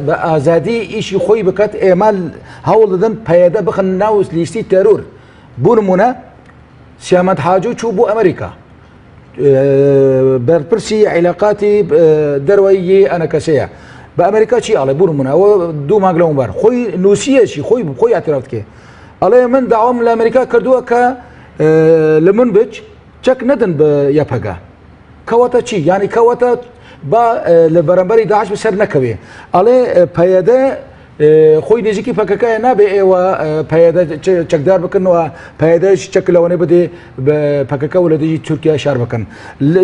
بە ئازادی ئیشی خۆی بکات ئێمە هەوڵ دەدەن پەیەدە بخن ناو لیستی تەرور بۆ نمونە سیامەند حاجۆ چوو بۆ ئەمریکا بەرپرسی عیلاقاتی دەروەی ئەنەکەسەیە بە ئەمریکا چی ئەڵێ بوو من ئەوە دوو مانگ لەومبەر خۆی نووسیەکی خۆی خۆی اعتراف بکێ ئەڵێ من داوام لە ئەمریکا کردووە کە لە من بچ چەک نەدەن بە یەپەگە کەواتە چی یعنی کەواتە با لە بەرەمبەری داعش بەسەر نەکەوێ ئەڵێ پەیەدە خۆی نزیکی پەکەکەیە نابێ ئێوە پەیەدە چەکدار بکەن و پەیەدەش چەک لەوانەیە بدێ بە پەکەکە و لە دژی تورکیا شار بکەن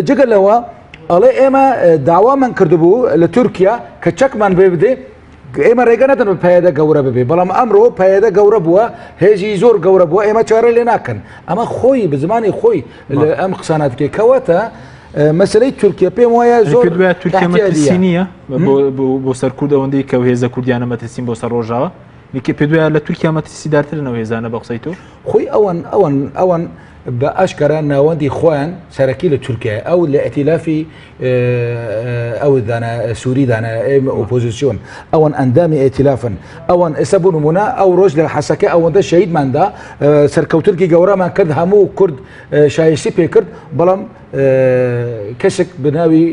جگە لەوە ئەڵێ ئێمە داوامان کردبوو لە تورکیا کە چەکمان بێ بدێ ئێمە ڕێگە نەدەن بە پەیەدە گەورە ببێ بەڵام ئەمڕۆ پەیەدە گەورە بووە هێزی زۆر گەورە بووە ئێمە چارە لێ ناکەن ئەمە خۆی بە زمانی خۆی ئەم قسانە دکێ کەواتە مەسلەی تورکیا پێم وایە زۆر تورکیا مەترسی نییە بۆ سەر کورد ئەوەندەی کە هێزە کوردیانە مەترسین بۆ سەر ڕۆژاوا نیکە پێ دوایە لە تورکیا مەترسیدارترن ئەو هێزانە بە قسەی تۆ خۆی ئەوەن ئەوەن ئەوەن بە ئاشکرا ناوەندی خۆیان سەرەکی لە تورکیا ئەو لە ئەتیلافی ئەو دانا سووری دانا ئێمە ئۆپۆزیسیۆن ئەوان ئەندامی ئەتیلافن ئەوان ئێستا بۆ نمونە ئەو ڕۆژ لە حەسەکە ئەوەندە شەهیدماندا سەرکەوتنکی گەورەمان کرد هەموو کورد شایستی پێکرد بەڵام کەسێک بەناوی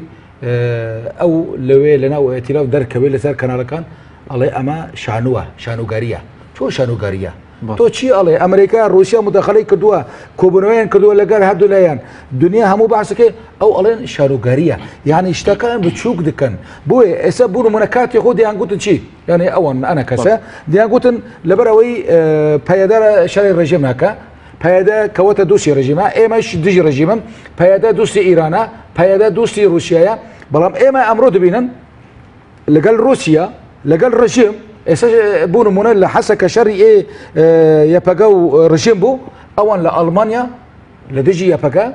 ئەو لەوێ لەناو ئەتیلاف دەرکەوێت لەسەر کەناڵەکان ئەڵێ ئەمە شانووە شانوگەریە چۆن شانوگەریە تۆ چی ئەڵێ ئەمریکا رووسیا مدەخەلەی کردووە کۆبوونەوەیان کردووە لەگەر هەردوو لایەن دنیا هەموو باسەکەی ئەو ئەڵێن شانوگەریە یعنی شتەکان بچووک دەکەن بۆیە ئێستا بوون منە کاتی خۆ دیان گوتن چی یعنی ئەوان ئەنە کەسە دیان گوتن لەبەر ئەوەی پەیەدارە شەڕی ڕژێم ناکە پەیەدە کەوەتە دوسی ڕژیمە ئێمەش دژی ڕژیمن پەیەدە دوستی ئیرانە پەیەدە دوستی رووسایە بەڵام ئێمە ئەمڕۆ دەبینن لەگەڵ رووسیا لەگەڵ ڕژیم ئێستا بۆ نمونە لە حەسەکە شەڕی ئێ یەپەگە و ڕژێم بوو ئەوان لە ئەڵمانیا لە دژی یەپەگە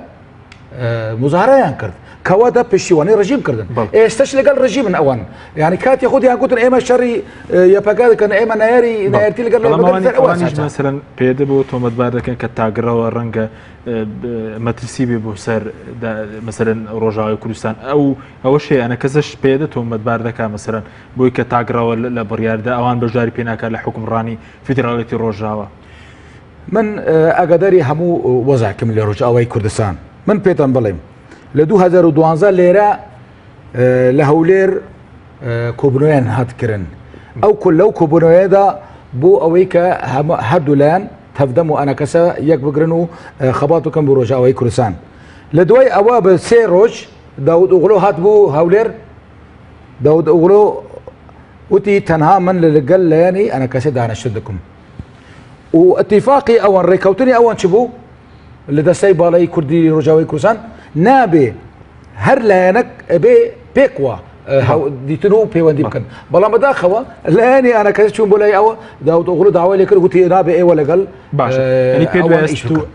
مزارەیان کرد کەواتە پشتیوانی ڕژیم کردن ئێستش لەگەڵ ڕژیمن ئەوان یعنی کاتی خودیان گوتن ئێمە شەڕی یەپەگە دەکەن ئێمە نایاری نایەتی لەگەڵ مەسەرەن پێدە بۆ تۆمەتبار دەکەن کە تاگرەوە ڕەنگە مەترسی بێ بۆ سەر مەسەرەن ڕۆژاوای کوردستان ئەو ئەوە شەیانە کەسش پێدە تۆمەتبار دەکا مەسەرەن بۆی کە تاگرەوە لە بڕیاردا ئەوان بەشداری پێناکات لە حکومڕانی فیدراڵێتی ڕۆژاوا. من ئاگاداری هەموو وەزعکم لە ڕۆژئاوای کوردستان من پێتان بڵێم لە 2012 لێرە لە هەولێر کۆبنەوەیان هاتکردن ئەو کل لەو کۆبوونەوەیەدا بۆ ئەوەی کە هەردوو لایەن تەڤدەم و ئەنەکەسە یەک بگرن و خەبات بکەن بۆ ڕۆژئاوای کوردستان لە دوای ئەوە بە سێ ڕۆژ داود ئۆغلۆ هات بۆ هەولێر داود ئۆغلۆ وتی تەنها من لەگەل لایەنی ئەنەکەسە دانیشتن دەکەم و ئەتیفاقی ئەوان ڕێککەوتنی ئەوان چ بوو لە دەستەی باڵای کوردی ڕۆژاوای کوردستان نابێ هەر لایەنەک ئەبێ پێکوە دیتن و پەیوەندی بکەن بەڵام بەداخەوە لایەنی ئەنەکەس چوون بۆ لای ئەوە داود ئۆغڵو داوای لێکرد وتی نابێ ئێوە لەگەڵ باشە پێ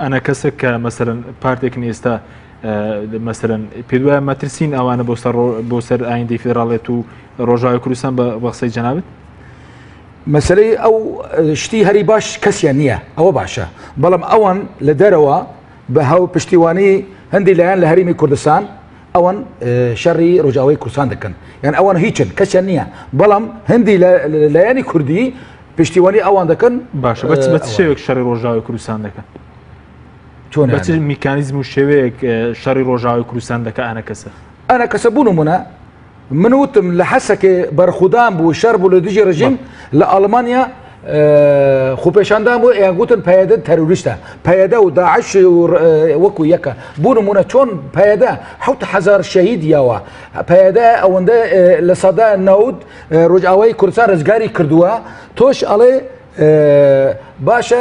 ئەنەکەسێک کە مەسەرەن پارتێکن ئێستا مەسەرەن پێ وایە مەترسین ئەوانە بۆ سەر بۆ سەر ئایندەی فیدراڵێت و ڕۆژاوای کوردستان بە قسەی جەنابت مەسەلەی ئەو شتی هەری باش کەسیان نییە ئەوە باشە بەڵام ئەوان لە دەرەوە بە هاو پشتیوانی هەندی لایەن لە هەرێمی کوردستان ئەوان شەڕی ڕۆژاوای کوردستان دەکەن یان ئەوان هیچن کەسیان نییە بەڵام هەندی لایەنی کوردی پشتیوانی ئەوان دەکەن باشە بە چ شێوێک شەڕی ڕۆژاوای کوردستان دەکەن چۆن بە چ میکانیزم و شێوەیەک شەڕی ڕۆژاوای کوردستان دەکە ئەنە کەسە ئەنە کەسە بوون منە من وتم لە حەسەکێ بەرخودان بوو شەر بوو لە دژی ڕژیم لە ئەڵمانیا خۆپێشاندان بوو ئەیان گوتن پەیەدە تەرۆریستە پەیەدە و داعش وەکو یەکە بۆ نمونە چۆن پەیەدە 7000 شەهید یاوە پەیەدە ئەوەندە 90% ڕۆژئاوای کوردستان ڕزگاری کردووە تۆش ئەڵێ باشە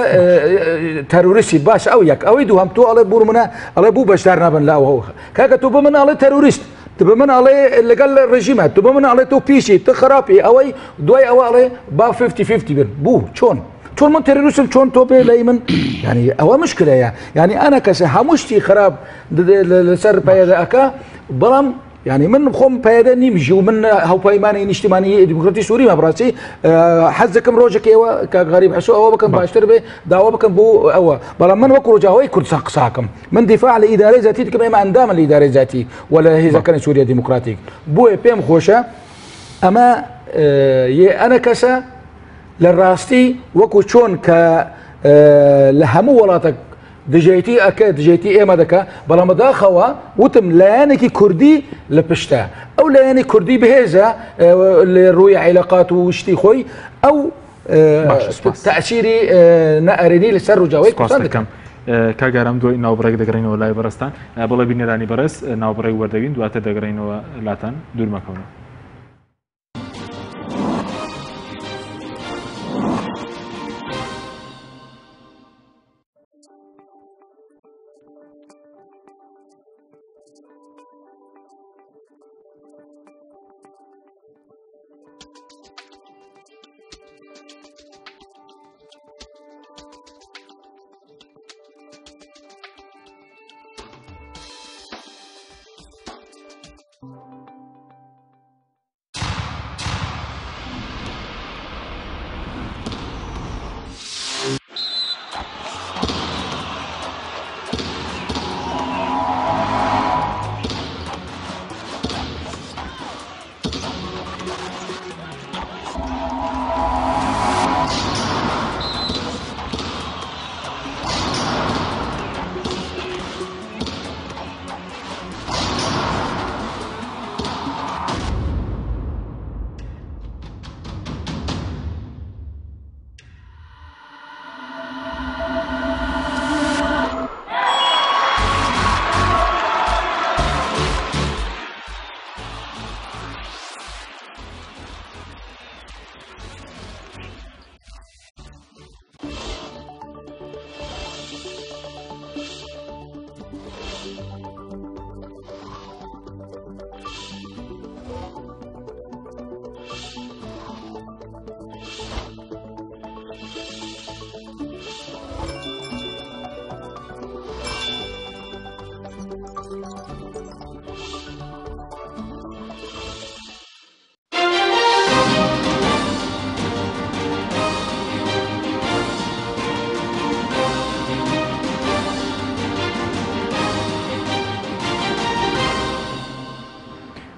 تەرۆریستی باش ئەو یەک ئەوەی دووهەم تۆ ئەڵێ بۆ منە ئەڵێ بوو بەشدار نابن لە ئەوە کاکە تۆ بە من ئەڵێ تەرۆریست تو بە من ئەڵێ لەگەڵ ڕژیمە تو بە من ئەڵێ تۆ پیشی تە خراپی ئەوەی دوای ئەوە ئەڵێ با 50 بن بوو چۆن چۆن من تەرۆریستم چۆن تۆ بێ لای من ینی ئەوە مشکلەیە ینی ئەنە کەسە هەموو شتی خراپ لەسەر پەیەدە ئەکا بەڵام یعنی من خۆم پەیەدە نیم ژی و من هاوپەیمانی نیشتیمانی دیموکراتی سووریمە بڕاستی حەز دەکەم ڕۆژێک ئێوە کاک غەریب حەسۆ ئەوە بکەم باشتر بێ داوا بکەم بۆ ئەوە بەڵام من وەکو ڕۆژاوای کوردستان قساکەم من دیفاع لە ئیدارەی زاتی دەکەم ئێمە ئەندامە لە ئیدارەی زاتی و لە هێزەکانی سووریا دیموکراتیک بۆیە پێم خۆشە ئەمە یە ئەنە کەسە لە ڕاستی وەکو چۆن کە لە هەموو وڵاتە دژایەتی ئەکە دژایەتی ئێمە دەکا بەڵام بەداخەوە وتم لایەنێکی کوردی لە پشتە ئەو لایەنی کوردی بەهێزە لە ڕووی عیلقات و شتی خۆی ئەو تەئسیری نەئەرێنی لەسەر ڕووجاوی کوردستان دەکەم. کاگارم دوای ناوبڕێک دەگەڕینەوە لای بەڕێزتان بەڵێ بینەرانی بەڕێز ناوبڕێک وەردەگرین دواتر دەگەڕینەوە لاتان دوور مەکەونەوە.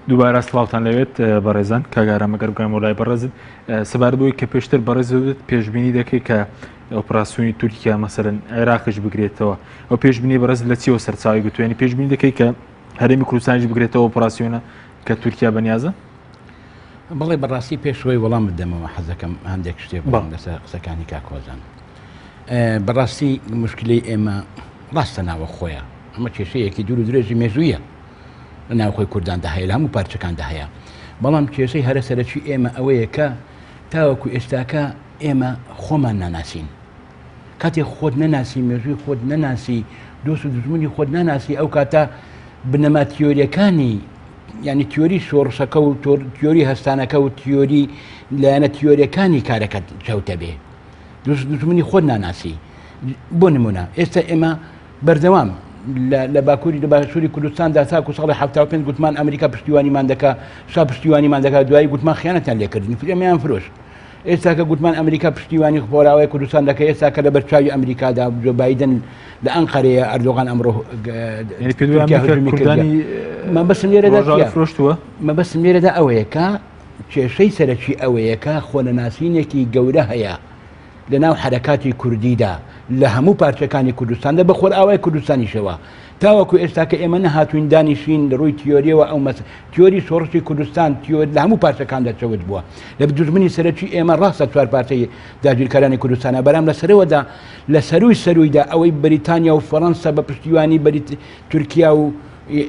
دووبارە سڵاوتان لەوێت بەڕێزان کاگارە مەگەر بگەم لای بەڕێزت سەبارەت بۆی کە پێشتر بەڕێزت پێشبینی دەکەی کە ئۆپراسیۆنی تورکیا مەسەرن عێراقیش بگرێتەوە ئەو پێشبینی بەڕێز لە چیەوە سەرچاوی گوتوێنی پێشبینی دەکەی کە هەرێمی کوردستانیش بگرێتەوە ئۆپراسیۆنە کە تورکیا بەنیازە؟ بەڵێ بەڕاستی پێشەوەی وەڵام بدەمەوە حەزەکەم هەندێک شتێ بڵێم لەسەر قسەکانی کاک هۆزان. بەڕاستی مشکلەی ئێمە ڕاستە ناوە خۆیە ئەمە کێشەیەکی دوور و درێژی مێژوویە لە ناوخۆی کورداندا هەیە لە هەموو پارچەکاندا هەیە بەڵام کێشەی هەرە سەرەکی ئێمە ئەوەیە کە تاوەکو ئێستاکە ئێمە خۆمان ناناسین کاتێک خۆت نەناسی مێژووی خۆت نەناسی دۆست و دژمنی خۆت ناناسی ئەو کاتە بنەما تیۆریەکانی ینی تیۆری شۆڕشەکە و تیۆری هەستانەکە و تیۆری لایەنە تیۆریەکانی کارەکەت چەوتە بێ دژمنی خۆت ناناسی بۆ نمونە ئێستا ئێمە بەردەوام لە باکووری لە باشووری کوردستاندا تاکو ساڵی 75 گوتمان ئەمریکا پشتیوانیمان دەکا شا پشتیوانیمان دەکا دوایی گوتمان خیانەتیان لێکردین ئێمەیان فرۆشت ئێستا کە گوتمان ئەمریکا پشتیوانی خۆراوای کوردستان دەکە ئێستا کە لە بەرچاوی ئەمریکادا جۆ بایدن لە ئەنقەرەیە ئەردۆغان ئەمڕۆ مەبەستم لێرەدا فرۆشتووە مەبەستم لێرەدا ئەوەیە کە کێشەی سەرەکی ئەوەیە کە خۆنەناسینێکی گەورە هەیە لە ناو حەرەکاتی کوردیدا لە هەموو پارچەکانی کوردستاندا بە خۆرئاوای کوردستانیشەوە تاوەکو ئێستا کە ئێمە نەهاتوین دانیشین لە ڕووی تیۆریەوە ئەو مەس تیۆری شۆڕشی کوردستان تیۆر لە هەموو پارچەکاندا چەوت بووە لە دوژمنی سەرەکی ئێمە ڕاستە چوار پارچەی داگیرکەرانی کوردستانە بەرام لە سەرەوەدا لە سەروی سەرویدا ئەوەی بەریتانیا و فەڕەنسا بە پشتیوانی بەریت تورکیا و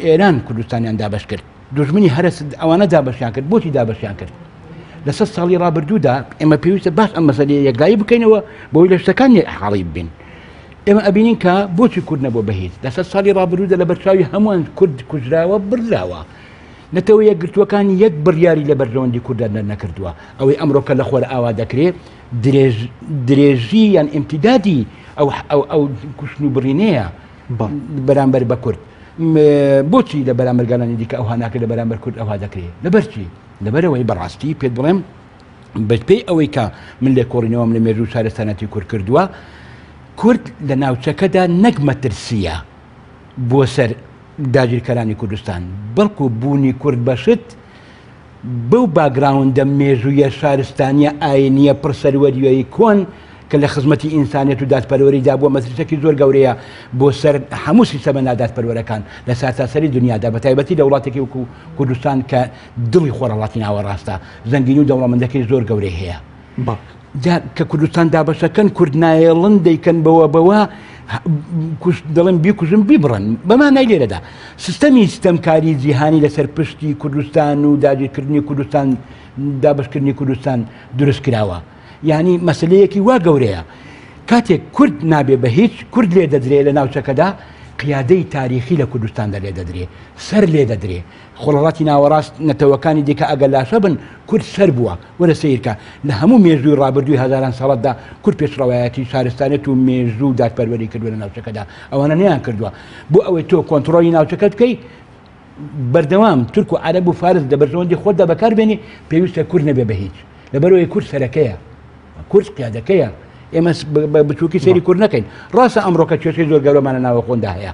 ئێران کوردستانیان دابەش کرد دوژمنی هەرە ئەوانە دابەشیان کرد بۆچی دابەشیان کرد لە سە ساڵی ڕابردوودا ئێمە پێویستە باش ئەم مەسەلەیە یەکلایی بکەینەوە بۆی لە شتەکان حاڵی ببین ئێمە ئەبینین کە بۆچی کورد نەبووە بە هیچ لە سە ساڵی ڕابردوودا لە بەرچاوی هەمووان کورد کوژراوە بردراوە نەتەوە یەکگرتووەکان یەک بڕیاری لە بەرژەوەندی کوردە نەکردووە ئەوەی ئەمڕۆکە لە خۆر ئاوا دەکرێ درێژ درێژی یان ئیمتیدادی ئەو ئەو ئەو کوشتن و بڕینەیە بەرامبەر بە کورد بۆچی لە بەرامبەر گەلانی دیکە ئەوها ناکرێت لە بەرامبەر کورد ئەوها دەکرێت لەبەرچی لەبەرەوەی بەڕاستی پێت بڵێم بەپێی ئەوەی کە من لێکۆڵینەوەم لە مێژوو شارستانەتی کورد کردووە کورد لە ناوچەکەدا نەک مەترسیە بۆ سەر داگیرکەرانی کوردستان بەڵکو بوونی کورد بەشت بەو باگراوندە مێژوویە شارستانیە ئاینیە پڕ سەروەریەی کۆن کە لە خزمەتی ئینسانیەت و دادپەروەریدا بووە مەترسیەکی زۆر گەورەیە بۆ سەر هەموو سیستەمە نادادپەروەرەکان لە سەرتاسەری دنیادا بە تایبەتی لە وڵاتێکی وەکو کوردستان کە دڵی خۆرهەڵاتی ناوەڕاستە زەنگینی و دەوڵەمەندەکەی زۆر گەورەی هەیە. جا کە کوردستان دابەشەکەن کورد نایەڵن دەیکەن بەوە بەوە دەڵێن بیکوژن بیبڕن بەمانای لێرەدا سیستەمی ستەمکاری جیهانی لەسەر پشتی کوردستان و داگیرکردنی کوردستان دابشکردنی کوردستان دروست کراوە یعنی مەسلەیەکی وا گەورەیە کاتێک کورد نابێ بە هیچ کورد لێ دەدرێ لە ناوچەکەدا قیادەی تاریخی لە کوردستاندا لێ دەدرێ سەر لێ دەدرێ خۆرهەڵاتی ناوەڕاست نەتەوەکانی دیکە ئەگەر لاشە بن کورد سەر بووە. وەرە سەیرکە لە هەموو مێژووی ڕابردووی هەزاران ساڵەتدا کورد پێشڕەوایەتی شارستانیەت و مێژوو و دادپەروەری کردووە لە ناوچەکەدا. ئەوانە نەیان کردووە. بۆ ئەوەی تۆ کۆنتڕۆڵی ناوچەکەت بکەی بەردەوام تورک و عەرەب و فارس لە بەرژەوەندی خۆتدا بەکار بێنی پێویستە کورد نەبێ بە هیچ. لەبەرئەوەی کورد سەرەکەیە. کورد قیادەکەیە. ئێمە بە بچووکی سەیری کورد نەکەین. ڕاستە ئەمڕۆکە کێشەی زۆر گەورەمان لە ناوەخۆندا هەیە.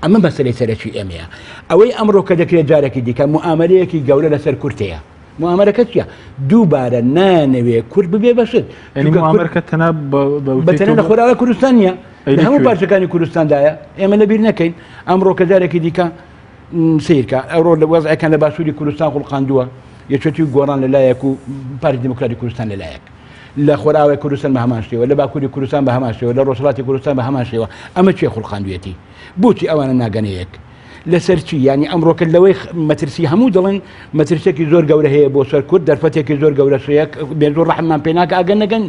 ئەمە مەسەلەی سەرەکی ئێمەیە. ئەوەی ئەمڕۆکە دەکرێت جارێکی دیکە موئامەلەیەکی گەورە لەسەر کورد هەیە. موئامەرەکە چییە؟ دووبارە نایانەوێ کورد ببێ بە شت. یعنی موئامەرەکە تەنها بە تەنها لە خۆراوای کوردستان نییە، لە هەموو پارچەکانی کوردستاندایە. ئێمە لەبیر نەکەین ئەمڕۆکە جارێکی دیکە سەیرکە ئەوڕۆ لە وەزعەکان لە باشووری کوردستان خوڵقاندووە یەکێتی و گۆڕان لە لایەک و پارتی دیموکراتی کوردستان لە لایەک. لە خۆرئاوای کوردستان بە هەمان شێوە، لە باکووری کوردستان بە هەمان شێوە، لە ڕۆژهەڵاتی کوردستان بە هەمان شێوە. ئەمە کێ خوڵقاندوێتی؟ بۆچی ئەوانە ناگەنە یەک؟ لەسەر چی؟ یانی ئەمڕۆکە لەوەی مەترسی هەموو دەڵێن مەترسێکی زۆر گەورە هەیە بۆ سەر کورد، دەرفەتێکی زۆر گەورەش هەیە، مێژوو ڕەحممان پێ ناکا ئەگەر نەگەن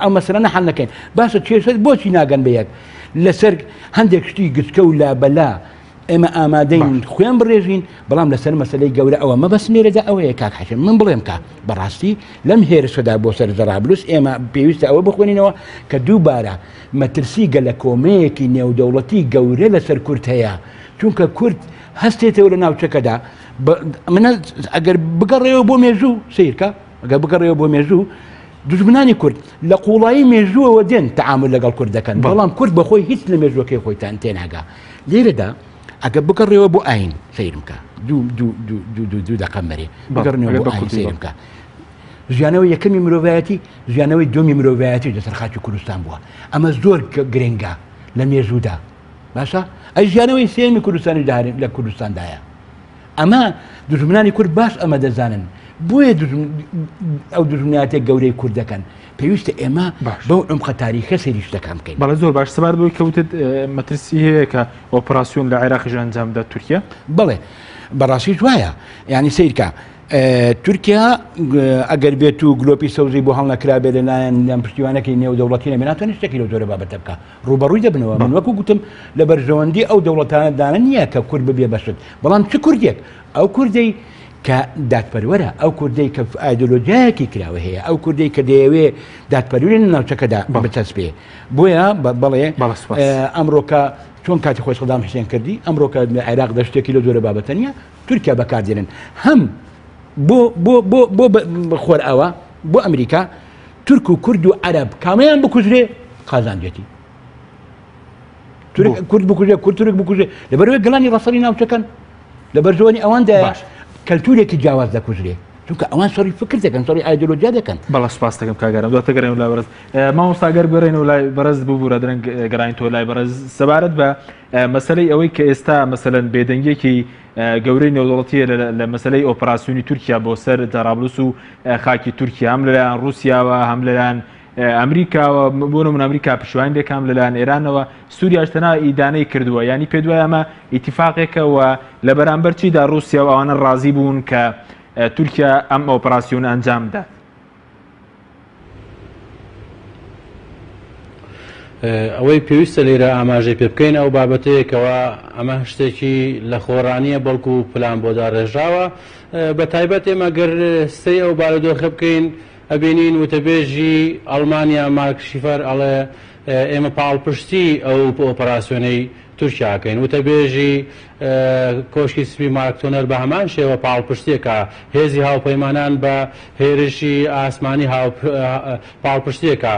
ئەو مەسەلانە حەل نەکەین. باشە کێشە بۆچی ناگەن بە یەک؟ لەسەر هەندێک شتی گچکە و لابەلا ئێمە ئامادەین خوێن بڕێژین، بەڵام لەسەر مەسەلەی گەورە ئەوە مەبەستم لێرەدا ئەوەیە کاک حەشم من بڵێم کە بەڕاستی لەم هێرشەدا بۆ سەر جەرابلوس ئێمە پێویستە ئەوە بخوێنینەوە کە دووبارە مەترسی گەلەکۆمەیەکی نێودەوڵەتی گەورە لەسەر کورد هەیە چونکە کورد هەستێتەوە لە ناوچەکەدا من ئەگەر بگەڕێەوە بۆ مێژوو سیرکە ئەگەر بگەڕێەوە بۆ مێژوو، دوژمنانی کورد لە قوڵایی مێژووەوە دێن تەعامول لەگەڵ کورد دەکەن، بەڵام کورد بەخۆی هیچ لە مێژووەکەی خۆیتان تێناگا. لێرەدا ئەگە بگەڕێەوە بۆ ئاین سەیرم کە دوو دوو دوو دوو دوو دوو دەقەم بەرێ بگەڕێنەوە بۆ ئاین سەیرم کە ژیانەوەی یەکەمی مرۆڤایەتی ژیانەوەی دووەمی مرۆڤایەتی لەسەر خاکی کوردستان بووە. ئەمە زۆر گرنگە لە مێژوودا. باشە ئەی ژیانەوەی سێمی کوردستانی لە کوردستاندایە. ئەمە دوژمنانی کورد باش ئەمە دەزانن، بۆیە ئەو دوژمناتێک گەورەی کورد دەکەن. پێویستە ئێمە بەو عمقە تاریخە سەیری شتەکان بکەین. بەڵێ زۆر باش. سەبارەت بەوەی کە وتت مەترسی هەیە کە ئۆپراسیۆن لە عێراقیش ئەنجام بدات تورکیا؟ بەڵێ بەڕاستیش وایە. یعنی سەیرکە تورکیا ئەگەر بێت و گلۆپی سەوزی بۆ هەڵنەکرابێت لەلایەن لەم پشتیوانەکەی نێودەوڵەتی نەبێ ناتوانێت شتێکی لەو جۆرە بابەتە بکە. ڕووبەڕووی دەبنەوە. من وەکو گوتم لە بەرژەوەندی ئەو دەوڵەتانەدانە نییە کە کورد ببێ بەشت، بەڵام چ کوردێک؟ ئەو کوردەی کە دادپەروەرە، ئەو کوردەی کە ئایدۆلۆژیایەکی کراوە هەیە، ئەو کوردەی کە دەیەوێ دادپەروەری لە ناوچەکەدا بچەسپێ. بۆیە بەڵێ ئەمڕۆکە چۆن کاتی خۆی سەدام حسێن کردی، ئەمڕۆکە لە عێراق دە شتێکی لەو جۆرە بابەتە نییە، تورکیا بەکاردێنن هەم بۆ بۆ بۆ بۆ خۆرئاوا، بۆ ئەمریکا، تورک و کورد و عەرەب کامیان بکوژرێ قازانجێتی. تورک کورد بکوژێ، کورد تورک بکوژێ، لەبەرەوەی گەلانی ڕەسەنی ناوچەکەن، لەبەر زۆنی ئەواندا کەلتورێکی جیاواز دەکوژرێ، چونکە ئەوان شەڕی فکر دەکەن، شەڕی ئایدۆلۆژیا دەکەن. بەڵێ سوپاس دەکەم کاک ئارام. دواتر گەڕێنەوە لای بەڕێز مامۆستا. گەر بگەڕێنەوە لای بەڕێز، ببوورە درەنگ گەڕاین تۆ لای بەڕێز سەبارەت بە مەسەلەی ئەوەی کە ئێستا مەسەلەن بێدەنگیەکی گەورەی نێودەوڵەتیە لە مەسەلەی ئۆپەراسیۆنی تورکیا بۆ سەر جەرابلوس و خاکی تورکیا، هەم لەلایەن ڕووسیاوە هەم لەلایەن ئەمریکاوە، بۆ نمونە ئەمریکا پشتیوانی لێکام لەلایەن ئێرانەوە، سووریاش تەنها ئیدانەی کردووە. یعنی پێ دوای ئەمە ئیتیفاقێکە و لە بەرامبەر چیدا ڕووسیا و ئەوانە ڕازی بوون کە تورکیا ئەم ئۆپەراسیۆنە ئەنجام بدات؟ ئەوەی پێویستە لێرە ئاماژەی پێ بکەین ئەو بابەتەیە کەوا ئەمە شتێکی لە خۆڕانیە بەڵکو پلان بۆ داڕێژراوە. بە تایبەت ئێمە گەر سەی ئەو بارودۆخە بکەین ئەبینین وتەبێژی ئەڵمانیا مارک شیفەر ئەڵێ ئێمە پاڵپشتی ئەو ئۆپەراسیۆنەی تورکیا ئەکەین. وتەبێژی کۆشکی سپی مارک تۆنەر بە هەمان شێوە پاڵپشتیەکە هێزی هاوپەیمانان بە هێرشی ئاسمانی پاڵپشتیەکە.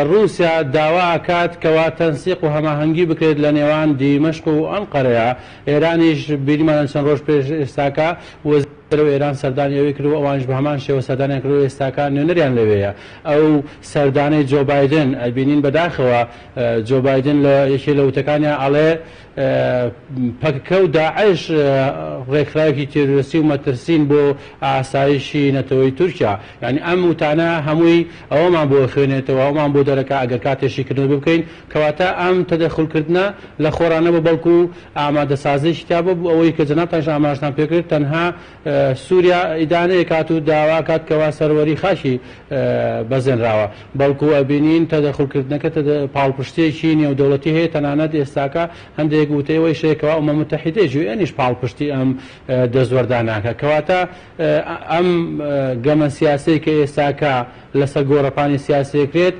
ڕووسیا داوا ئەکات کەوا تەنسیق و هەماهەنگی بکرێت لە نێوان دیمەشق و ئەنقەرەیە. ئێرانیش بیریمانە چەند ڕۆژ پێش ئێستاکە وەزیری دەرەوەی ئێران سەردانی ئەوێی کرد و ئەوانیش بە هەمان شێوە سەردانیان کرد و ئێستاکە نوێنەریان لەوێیە. ئەو سەردانەی جۆ بایدن ئەبینین بەداخەوە جۆ بایدن لە یەکێ لە وتەکانیا ئەڵێ پەکەکە و داعش ڕێکخراوێکی تێرۆریستی و مەترسین بۆ ئاسایشی نەتەوەی تورکیا. یانی ئەم وتانە هەمووی ئەوەمان بۆ خوێنێتەوە، ئەومان بۆ دەرەکا ئەگەر کاتێ شیکردنەوە بکەین کەواتە ئەم تەدەخولکردنە لە خۆڕا نەبوو بەڵکو ئامادەسازیی تیا بوو. ئەوەی کە جەنابتانیش ئاماژەتان پێکرد تەنها سووریا ئیدانەیە کات و داوا کات کەوا سەروەری خاکی بەزێنراوە، بەڵکو ئەبینین تەدەخولکردنەکە پاڵپشتییەکی نێودەوڵەتی هەیە، تەنانەت ئێستاکە هەندێک وتەی ئەوەیش هەیە کەوا ئومە موتەحیدەیش یوئێنیش پاڵپشتی ئەم دەستوەردانە ئەکا. کەواتە ئەم گەمە سیاسیەی کە ئێستاکە لەسەر گۆڕەپانی سیاسی ئەکرێت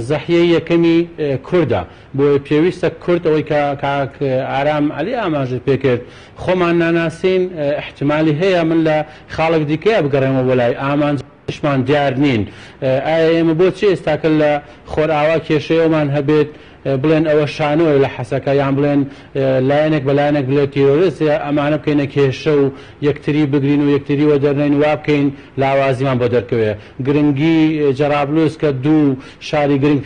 زەحیەی یەکەمی کوردە. بۆیە پێویستە کورد ئەوەی کە کاک ئارام عەلی ئاماژەی پێکرد خۆمان ناناسین، ئیحتیمالی هەیە من لە خاڵێک دیکەیە بگەڕێمەوە بۆ لای ئامانجەکانیشمان دیار نین. ئایا ئێمە بۆچی ئێستاکە لە خۆرئاوا کێشەی ئەومان هەبێت بڵێن ئەوە شانۆیە لە حەسەکە یان بڵێن لایەنێک بە لایەنێک بڵێ تیرۆرست ئەمانە بکەینە کێشە و یەکتری بگرین و یەکتری وەدەرنێین وا بکەین لاوازیمان بۆ دەرکەوێ. گرنگی جەرابلوس کە دوو شاری گرنگ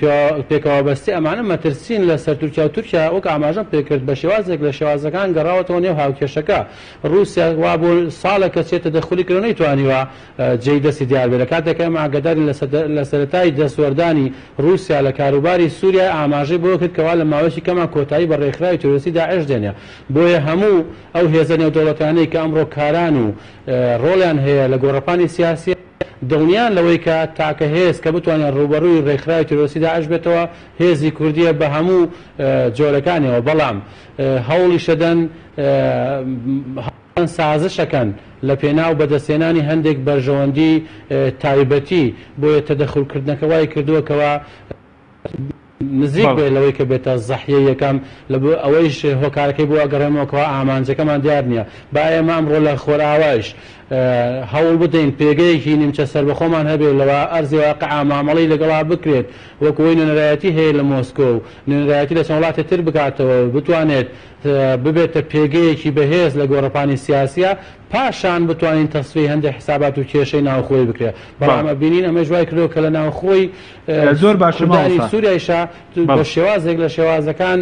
پێکەوە بەستی ئەمانە مەترسین لە سەر تورکیا و تورکیا وەک ئاماژەم پێکرد بە شێوازێک لە شێوازەکان گەڕاوەتەوە نێو هاوکێشەکە. ڕووسیا وا بۆ ساڵێک کە چێتە دەخولی کرد و نەیتوانیوە جێی دەستی دیار بێت لە کاتێک کە ئێمە ئاگادارین لە سەرەتای دەستوەردانی ڕووسیا لە کاروباری سووریا ئاماژەی بەوە کرد کەوا لە ماوەیەکی کەما کۆتایی بە ڕێکخراوی تیرۆریستی داعش دێنێ بۆیە هەموو ئەو هێزە نێودەوڵەتیانەی کە ئەمڕۆ کاران و ڕۆڵیان هەیە لە گۆڕەپانی سیاسی دڵنیان لەوەی کە تاکە هێز کە بتوانێت ڕووبەڕووی ڕێکخراوی تیرۆریستی داعش بێتەوە هێزی کوردییە بە هەموو جۆرەکانیەوە بەڵام هەوڵیشەدەن سازشەکەن لە پێناو بەدەستهێنانی هەندێک بەرژەوەندی تایبەتی بۆیە تەدەخولکردنەکە وای کردووە کەوا نزیک بێت لەوەی کە بێتە زەحیەی یەکەم، لە بۆ ئەوەیش هۆکارەکەی بۆ ئەگەڕێمەوە کەوا ئامانجەکەمان دیار نییە. با ئێمە ئەمڕۆ لە خۆرئاوایش هەوڵ بدەین پێگەیەکی نیمچە سەربەخۆمان هەبێت لە ئەرزی واقعا مامەڵەی لەگەڵا بکرێت وەکو ئەوەی نوێنەرایەتی هەیە لە مۆسکۆ و نوێنەرایەتی لە چەند وڵاتی تر بکاتەوە و بتوانێت ببێتە پێگەیەکی بەهێز لە گۆڕەپانی سیاسیا پاشان بتوانین تەسفیەی هەندێک حسابات و کێشەی ناوخۆی بکرێت بەڵام ئەبینین ئەمەش وای کردووە کە لە ناوخۆی زۆر باشە کوردانی مامۆستا. سوریایشا بە شێوازێک لە شێوازەکان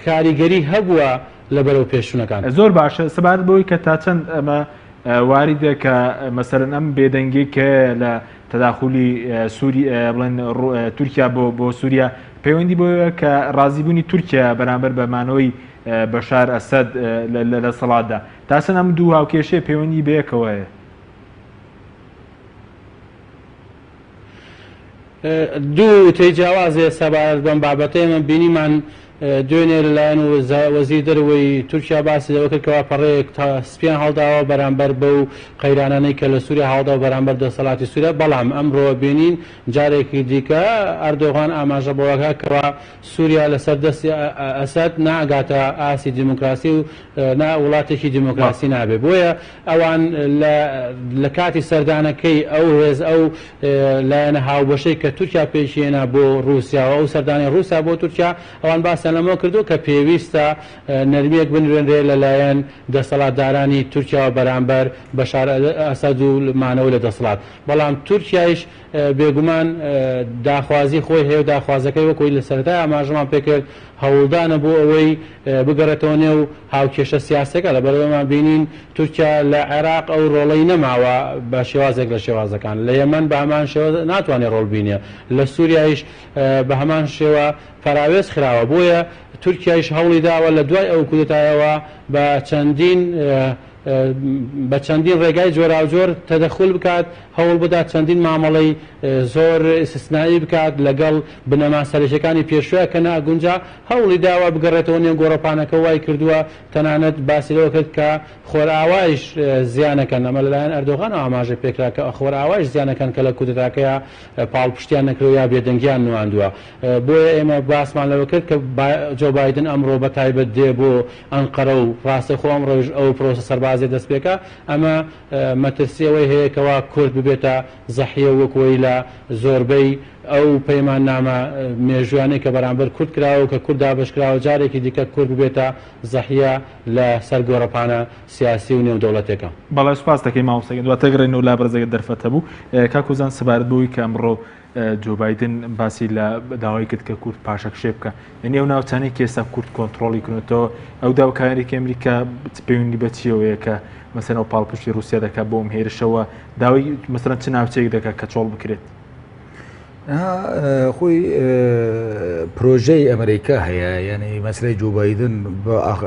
کاریگەری هەبووە لە بەرەو پێشچوونەکان. زۆر باشە سەبارەت بەوەی کە تا چەند ئەمە واریدە کە مەسەرەن ئەم بێدەنگی کە لە تەداخولی سووری بڵێن تورکیا بۆ بۆ سووریا پەیوەندی بۆیە کە ڕازیبوونی تورکیا بەرامبەر بە مانەوەی بەشار ئەسەد لە دەسەڵاتدا تا چەند ئەم دوو هاوکێشەیە پەیوەندی بەیەکەوە هەیە؟ دوو وتەی جیاواز هەیە سەبارەت بەم بابەتە، ئێمە بینیمان دوێنێ لەلایەن وەزیری دەرەوەی تورکیا باسی لەوە کرد کەوا پەڕەیەک سپیان هەڵداوە بەرامبەر بەو قەیرانانەی کە لە سووریا هەڵداوە بەرامبەر دەسەڵاتی سووریا، بەڵام ئەمڕۆ بینین جارێکی دیکە ئەردۆغان ئاماژە بەوەکە کەوا سووریا لەسەر دەستی ئەسەد ناگاتە ئاستی دیموکراسی و نا وڵاتێکی دیموکراسی نابێ، بۆیە ئەوان لە لە کاتی سەردانەکەی ئەو هێز ئەو لایەنە هاوبەشەی کە تورکیا پێکی هێنا بۆ ڕووسیا و ئەو سەردانەی ڕووسیا بۆ تورکیا ئەوان باسیان لەمە کردووە کە پێویستە نەرمییەک بنوێنرێ لە لایەن دەسەڵاتدارانی تورکیاوە بەرامبەر بەشار ئەسەد و مانەوەی لە دەسەڵات بەڵام تورکیایش بێگومان داخوازی خۆی هەیە و داخوازەکەی وەک ئەوەی لە سەرەتای ئاماژەمان پێکرد هەوڵدانە بۆ ئەوەی بگەڕێتەوە نێو هاوکێشە سیاسیەکە، لەبەرئەوەمان بینین تورکیا لە عێراق ئەو ڕۆڵەی نەماوە بە شێوازێک لە شێوازەکان، لە یەمەن بە هەمان شێوە ناتوانێت ڕۆڵ بینێ، لە سوریایش بە هەمان شێوە پەراوێز خراوە، بۆیە تورکیایش هەوڵی داوە لە دوای ئەو کودەتایەوە بە چەندین بە چەندین ڕێگای جۆراوجۆر تەدەخول بکات، هەوڵ بدات چەندین مامەڵەی زۆر ئیستسنائی بکات لەگەڵ بنەما سەرەکیەکانی پێشووە کە ناگونجا، هەوڵی داوە بگەڕێتەوە نێو گۆڕەپانەکە وای کردووە، تەنانەت باسی لەوە کرد کە خۆرئاوایش زیانەکەن، ئەمە لەلایەن ئەردۆغانەوە ئاماژەی پێکرا کە خۆرئاوایش زیانەکەن کە لە کودەتاکەیا پاڵپشتیان نەکردووە یا بێدەنگیان نواندووە. بۆیە ئێمە باسمان لەوە کرد کە جۆ بایدن ئەمڕۆ بە تایبەت دێ بۆ ئەنقەرە و ڕاستەوخۆ ئەمڕۆیش ئەو پرۆسە سەربازیە دەست پێکا، ئەمە مەترسی ئەوەی هەیە کەوا کورد ببێتە زەحیە و وەک وەی لە زۆربەی ئەو پەیماننامە مێژوویانەی کە بەرامبەر کورد کراوە و کە کورد دابەش کراوە جارێکی دیکە کورد ببێتە زەحیە لە سەر گۆڕەپانە سیاسی و نێودەوڵەتێکە. بەڵێ سوپاست دەکەین مامۆستا گیان دواتر گەڕێینەوە لا بەڕێز ئەگەر دەرفەت هەبوو. کاک هۆزان سەبارەت بەوەی کە ئەمڕۆ جۆ بایدن باسی لە داوای کرد کە کورد پاشەکشێ بکە یعنی ئەو ناوچانەی کە ئێستا کورد کۆنتترۆڵی کردێتەوە ئەو داوکارێکی ئەمریکا پەیوەندی بە چیەوەیە کە مەسەن ئەو پاڵپشتی رووسیا دەکات بۆ ئەم هێرشەوە داوای مەسەن چ ناوچەیەک دەکات کە چۆڵ بکرێت خۆی پرۆژەی ئەمریکا هەیە یعنی مەسلەی جۆ بایدن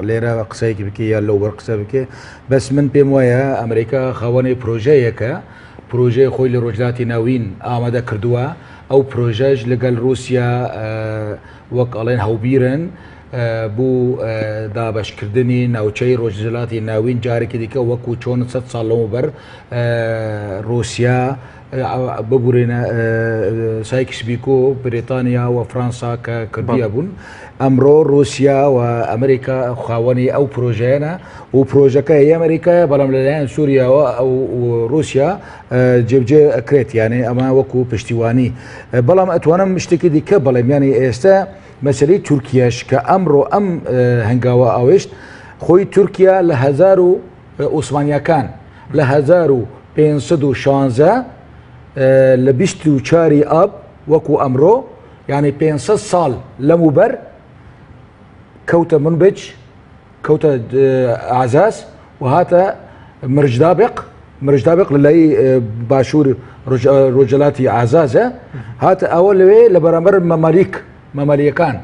لێرە قسەیەکی بکە یا لەو بەر قسە بکێ بەس من پێم وایە ئەمریکا خاوەنی پرۆژەیەکە پرۆژەی خۆی لە ڕۆژهەلاتی ناوین ئامادە کردووە، ئەو پرۆژەش لەگەل ڕووسیا وەک ئەڵێن هەوبیرن بۆ دابەشکردنی ناوچەی ڕۆژهەلاتی ناوین جارێکی دیکە وەکو چۆن سە ساڵ لەمەوبەر ڕووسیا ببورێنە سایکس بیکۆ بریتانیا و فەرەنسا کە کردیە بوون ئەمڕۆ ڕووسیا و ئەمریکا خاوەنی ئەو پرۆژەیەنە و پرۆژەکە هی ئەمریکایە بەڵام لەلایەن سووریاوە ئەو رووسیا جێبجێ ئەکرێت یانێ ئەمە وەکو پشتیوانی بەڵام ئەتوانم شتێکی دیکە بڵێم یانی ئێستا مەسلەی تورکیاش کە ئەمڕۆ ئەم هەنگاوە ئاوێشت خۆی تورکیا لە هزار و عوسمانیەکان لە 1516 لە 24 ئاب وەکو ئەمڕۆ یعنی 500 ساڵ لەموبەر کەوتە منبج کەوتە ئازاز و هاتە مرجدابق مرجدابق لە لای باشوور ڕۆژهەلاتی ئازازە هاتە ئەوە لەوێ لە بەرامبەر مەمالیک مەمالیەکان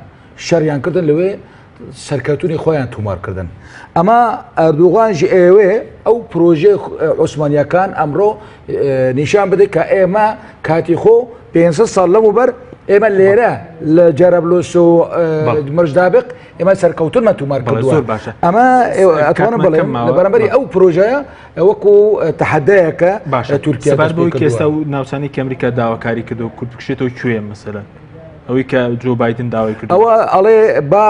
شەریان کردن لەوێ سەرکەوتنی خۆیان تومار کردن ئەمە ئەردوغان ژ ئێوێ ئەو پرۆژێ عوسمانیەکان ئەمڕۆ نیشان بدەیت کە ئێمە کاتی خۆ 500 ساڵ لەمەوبەر ئێمە لێرە لە جەرەبلوس و مرجدابق ئێمە سەرکەوتنمان تومار کردووە زۆر باشە ئەمە ئەتوانم بڵێم لە بەرامبەری ئەو پرۆژەیە وەکو تەحەدایەکە باشە تورکیا سەبارەت دەست بەوەی پێ کە ئێستا کردووە. و ناوچانەی کە ئەمریکا داواکاری کردووە کورد بکشێتەوە کوێ مەسەلەن؟ ئەوەی کە جۆ بایدن داوای کرد ئەوە ئەڵێ با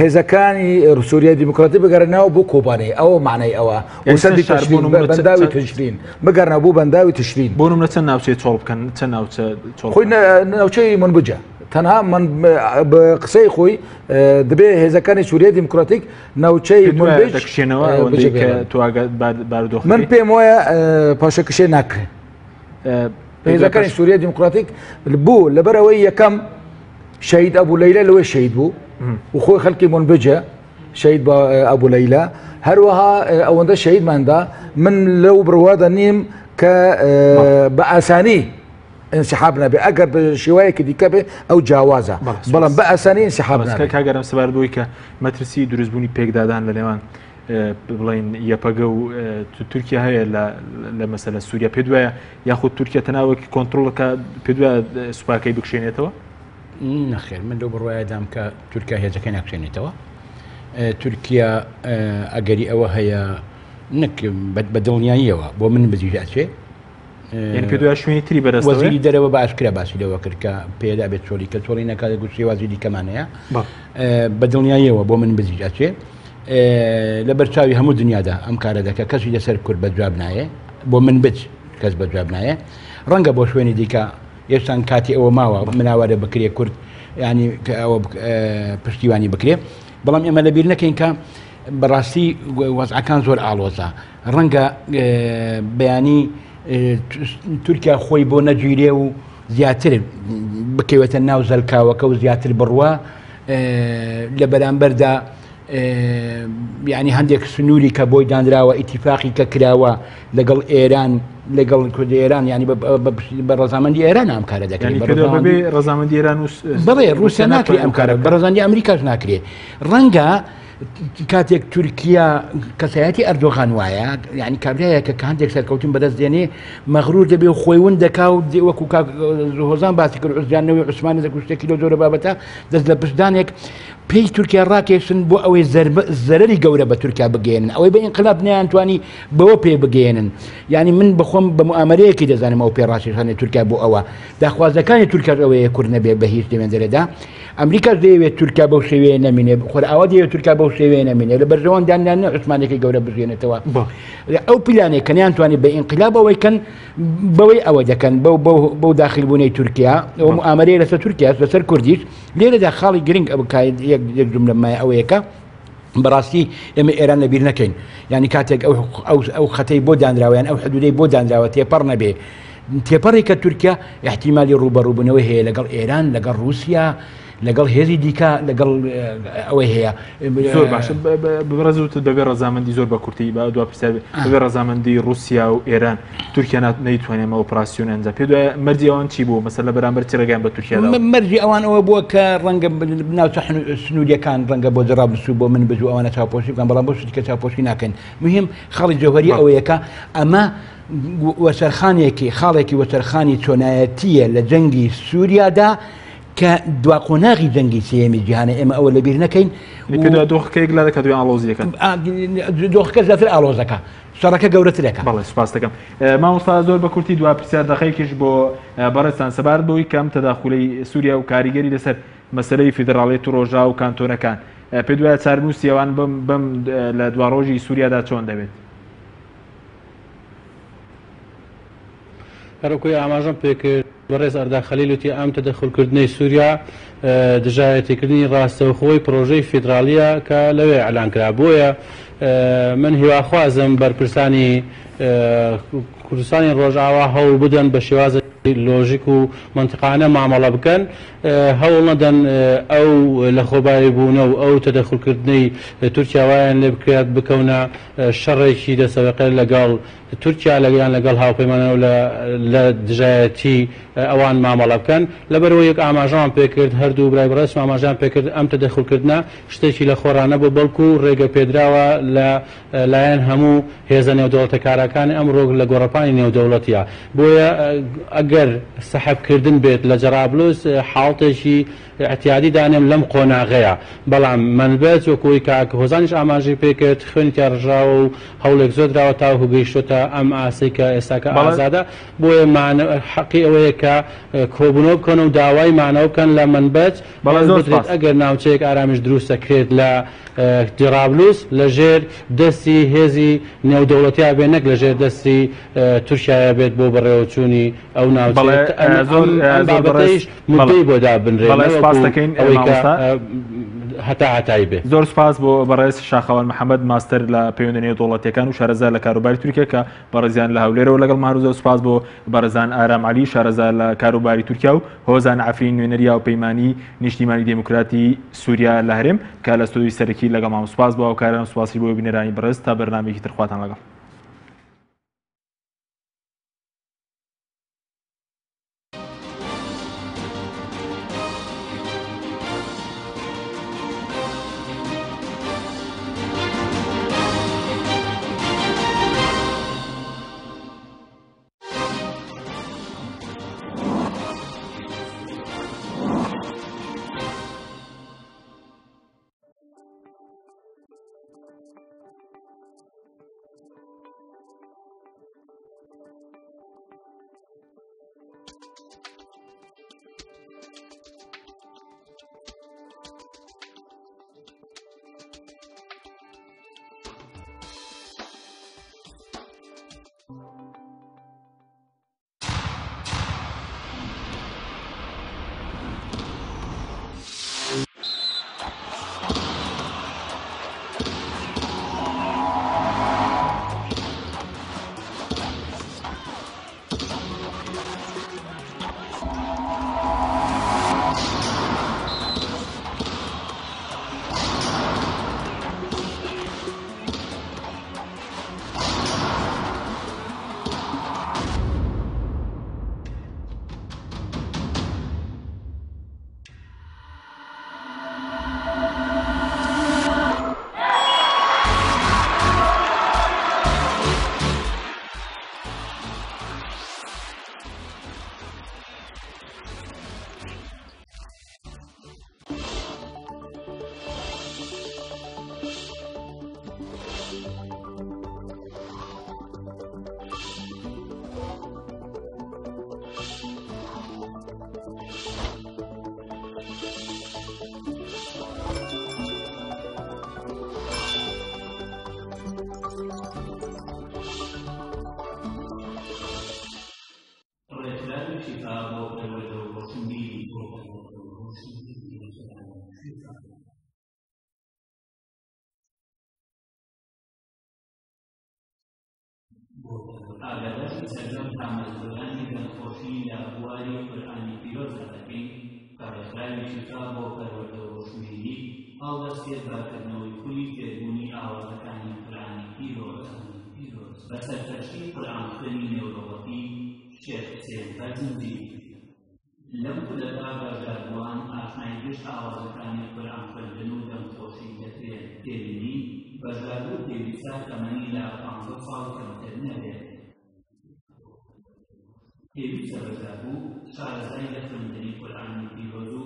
هێزەکانی سووریای دیموکراتی بگەڕێنەوە بۆ کۆبانێ، ئەوە معنای ئەوە و سەدی تشرین بەنداوی تشرین بگەڕنەوە بۆ بەنداوی تشرین. بۆ نمونە چەند ناوچەی چۆڵ بکەن، چەند ناوچە چۆڵ خۆی ناوچەی منبجە تەنها من بە قسەی خۆی دەبێ هێزەکانی سووریای دیموکراتیک ناوچەی منبج دەکشێنەوە ئەوەندەی کە تۆ ئاگات بارودۆخ من پێم وایە پاشەکشێ ناکرێ. هێزەکانی سووریای دیموکراتیک بوو لەبەرئەوەی یەکەم شەهید ئەبوو لەیلا لەوەی شەهید بوو و خۆی خەڵکی منبجە شەهید بە ئەبوو لەیلا هەروەها ئەوەندە شەهیدماندا من لەو بڕوادا نیم کە بە ئاسانی انسحاب نەبێ ئەگەر بە شێوەیەکی دیکە بێ ئەو جیاوازە بەڵام بە ئاسانی انسحاب نابێ. کاگەرم سەبارەت بۆی کە مەترسی دروستبوونی پێکدادان لە نێوان بڵین یەپەگە و تورکیا هەیە لە مەسەلە سووریا پێ دوایە یاخود تورکیا تەناوەکی کۆنتترۆلەکە پێ دوایە سوپاکەی بکشێنێتەوە؟ نەخێر من لەو بڕوایەدام کە تورکیا هێزەکەی ناکشێنێتەوە. تورکیا ئەگەری ئەوە هەیە نەک بە دڵنیاییەوە بۆ من بزیش ئەچێ یعنی پێ دوای شوێنی تری بەرەستەوە وەزیری دەرەوە بە ئاشکرا باسی لەوە کرد کە پێدا بێت چۆلی کە چۆڵی نەکات گوت شێوازی دیکەمان هەیە بە دڵنیاییەوە بۆ من بزیش ئەچێ لە بەرچاوی هەموو دنیادا ئەم کارە دەکە کەسی لەسەر کورد بە جواب نایە بۆ من بچ کەس بە جواب نایە ڕەنگە بۆ شوێنی دیکە ئێستان کاتی ئەوە ماوە مناوەرە بکرێ کورد ینی ئەوە پشتیوانی بکرێ بەڵام ئێمە لەبیر نەکەین کە بەڕاستی وەزعەکان زۆر ئاڵۆزە ڕەنگە بەیانی تورکیا خۆی بۆ نەگیرێ و زیاتر بکەوێتە ناو زەلکاوەکە و زیاتر بڕوا لە بەرامبەردا یعنی هەندێک سنووری کە بۆی دانراوە ئیتیفاقی کە کراوە لەگەڵ ئێران لەگەڵ کورد ئێران ینی بە ڕەزامەندی ئێران ئەم کارە دەکەن ڕەزامەندی ئێران و بڵێ رووسیا ناکرێ ئەم کارە بە ڕەزامەندی ئەمریکاش ناکرێ ڕەنگە کاتێک تورکیا کەسایەتی ئەردۆغان وایە یعنی کابرایەکە کە هەندێک سەرکەوتن بەدەست دێنێ مەغرور دەبێ و خۆی ون دەکا و وەکو کاک هۆزان باسی کرد عوزیانەوەی عوسمانی دەکوشتێکی لەو جۆرە بابەتە دەست لە پشتدانێک پێی تورکیا ڕاکێشن بۆ ئەوەی زەرەری گەورە بە تورکیا بگەێنن ئەوەی بە ئینقلاب نەیانتوانی بەوە پێ بگەێنن یعنی من بخۆم بە موئامەرەیەکی دەزانم ئەو پێڕاکێشانی تورکیا بۆ ئەوە داخوازەکانی تورکیاش ئەوەیە کورد نەبێ بە هیچ لەوێندەرێدا ئەمریکاش دەیەوێت تورکیا بەو شێوەیە نەمینێ، خۆرئاوا دەیەوێت تورکیا بەو شێوەیە نەمینێ، لە بەرژەوەندیان نییە عوسمانیەکەی گەورە بژێنێتەوە. ئەو پیلانەی کە نەیانتوانی بە ئینقلاب ئەوەی کەن، بەوەی ئەوە دەکەن، بەو داخلبوونەی تورکیا، ئەو موئامەرەیە لەسەر تورکیاش لەسەر کوردیش. لێرەدا خاڵی گرنگ ئەوە کە یەک جوملە مایە ئەوەیە کە بەڕاستی ئێمە ئێران لەبیر نەکەین، یانی کاتێک ئەو خەتەی بۆ دانراوە یان ئەو حدودەی بۆ دانراوە تێپەڕ نەبێ، تێپەڕی کە تورکیا ئیحتیمالی ڕووبەڕووبوونەوەی هەیە لەگەڵ ئێران، لەگەڵ ڕووسیا، لەگەڵ هێزی دیکە، لەگەڵ ئەوەی هەیە. زۆر باشە بەڕێز وتت بەبێ ڕەزامەندی زۆر بە کورتی بە دوا پرسیار بێ بەبێ ڕەزامەندی ڕووسیا و ئێران تورکیا نەیتوانێت ئەمە ئۆپراسیۆن ئەنجام پێ دوایە مەرجی ئەوان چی بوو مەسەلەن لە بەرامبەر چ ڕێگەیان بە تورکیا داوە؟ مەرجی ئەوان ئەوە بووە کە ڕەنگە ناوچە سنووریەکان ڕەنگە بۆ جەرابلس و بۆ منبج و ئەوانە چاوپۆشی بکەن بەڵام بۆ شتی کە چاوپۆشی ناکەن مهم خاڵی جەوهەری ئەوەیە کە ئەمە وەچەرخانێکی خاڵێکی وەچەرخانی چۆنایەتییە لە جەنگی سووریادا کە دوا قۆناغی جەنگی سێیەمی جیهانە ئێمە ئەوە لەبیر نەکەین. پێدا دۆخەکە یەکلا دەکات و ئاڵۆزیەکە دۆخەکە زیاتر ئاڵۆزەکە شەڕەکە گەورەترەکە. بەڵێ سوپاس دەکەم مامۆستا زۆر بە کورتی دوا پرسیار دەقەیەکیش بۆ بەڕێزتان سەبارەت بەوەی کە ئەم تەداخولەی سووریا و کاریگەری لەسەر مەسەلەی فیدراڵیەت و ڕۆژئاوا و کانتۆنەکان پێت وایە چارەنووسی ئەوان بەم لە دواڕۆژی سووریادا چۆن دەبێت؟ هەروەکوی ئاماژەم پێکرد بەڕێز ئەردا خەلیل وتی ئەم تەدەخولکردنەی سووریا دژایەتیکردنی ڕاستەوخۆی پرۆژەی فیدراڵیە کە لەوێ ئەلان کرا بۆیە من هیواخوازم بەرپرسانی کوردستانی ڕۆژئاوا هەوڵ بدەن بە شێوازێکی لۆژیک و مەنتقانە مامەڵە بکەن هەوڵ نەدەن ئەو لەخۆبایی بوونە و ئەو تەدەخولکردنەی تورکیا وایان لێ بکات بکەونە شەڕێکی دەسەوێقە لەگەڵ تورکیا یان لەگەڵ هاوپەیمانان و لە دژایەتی ئەوان مامەڵە بکەن. لەبەرئەوەی وەک ئاماژەمان پێکرد هەردوو برای بەڕێزم ئاماژەیان پێکرد ئەم تەدەخولکردنە شتێکی لەخۆڕا نەبوو بەڵکو ڕێگە پێدراوە لە لایەن هەموو هێزە نێودەوڵەتەکاراکانی ئەمڕۆ لە گۆڕەپانی نێودەوڵەتیە بۆیە ئەگەر سەحبکردن بێت لە جەرابلوس حاڵتێکی ئیعتیادی دانێم لەم قۆناغەیە، بەڵام مەنبەج وەکو ئەوەی کاک هۆزانیش ئاماژەی پێکرد خوێنی تیا ڕژاوە و هەوڵێک زۆر دراوە تاوەکو گەیشتۆتە ئەم ئاستەی کە ئێستاکە ئازادە، بۆیە حەقی ئەوەیە کە کۆبوونەوە بکەن و داوای مانەوە بکەن لە مەنبەج، هەوڵ بدرێت ئەگەر ناوچەیەک ئارامیش دروست دەکرێت لە جەرابلوس لە ژێر دەستی هێزی نێودەوڵەتیا بێت نەک لە ژێر دەستی تورکیایا بێت بۆ بەڕێوەچوونی ئەو ناوچەیە کە ئەم بابەتەیش مدەی بۆ دابنرێت نەوەکو ئەوەی کە هەتا هەتایی بێ. زۆر سوپاس بۆ بەڕێز شاخەوان محەمەد ماستەر لە پەیوەندە نێودەوڵەتیەکان و شارەزا لە کاروباری تورکیا کە بەڕێزیان لە هەولێرەوە لەگەڵمان هەروزە سوپاس بۆ بەڕێزان ئارام عەلی شارەزا لە کاروباری تورکیا و هۆزان عەفرین نوێنەری هاوپەیمانی نیشتیمانی دێموکراتی سووریا لە هەرێم کە لە ستۆدیۆی سەرەکی لەگەڵمان سوپاس بۆ هاوکاران و سوپاسی بۆ بینەرانی بەڕێز تا بەرنامەیەکی تر خواتان لەگەڵ. ڕێکخراوی شیفا بۆ پەروەردە و ڕۆشنبیری. ئاگاداری سەرجەم تامەزرۆیانی دەنگخۆشی لە بواری قورئانی پیرۆزدا دەکەین کە ڕێکخراوی شیفا بۆ پەروەردە و ڕۆشنبیری هەڵدەستێت بە کردنەوەی خولی فێربوونی ئاوازەکانی قورئانی پیرۆز بە سەرپەرشتی قورئانخوێنی نێودەوڵەتی شێخ حسێن بەرزنجی. لەم خولەدا بەشداربووان ئاشنای گشت ئاوازەکانی قورئان خوێندن و دەنگخۆشی دەکرێن. تێبینی، بەشداربوو پێویستە تەمەنی لە پانزە ساڵ کەمتر نەبێت. پێویستە بەشداربوو شارەزای لە خوێندنی قورئانی پیرۆز و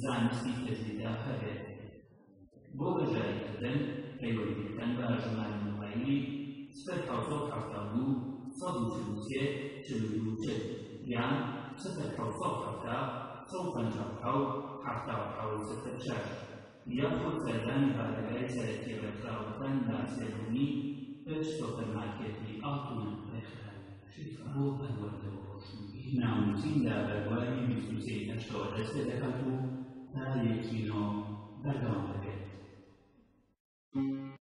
زانستی تەجویدا هەبێت. بۆ بەشداریکردن پەیوەندی بکەن بە ژمارە مۆبایلی 0772 143 42 40 یان 0770 157 77 06 یاخود سەردانی بارەگای سەرەکی ڕێکخراوەکان لە سێهەمی پشت سۆپەرمارکێتی ئاڵتون. ڕێکخراوی شیفا بۆ پەروەردە و ڕۆشنبیری. ناونووسین لە بەرواری 23 ی هەشتەوە دەست پێ دەکات و تا یەکی نۆ بەردەوام.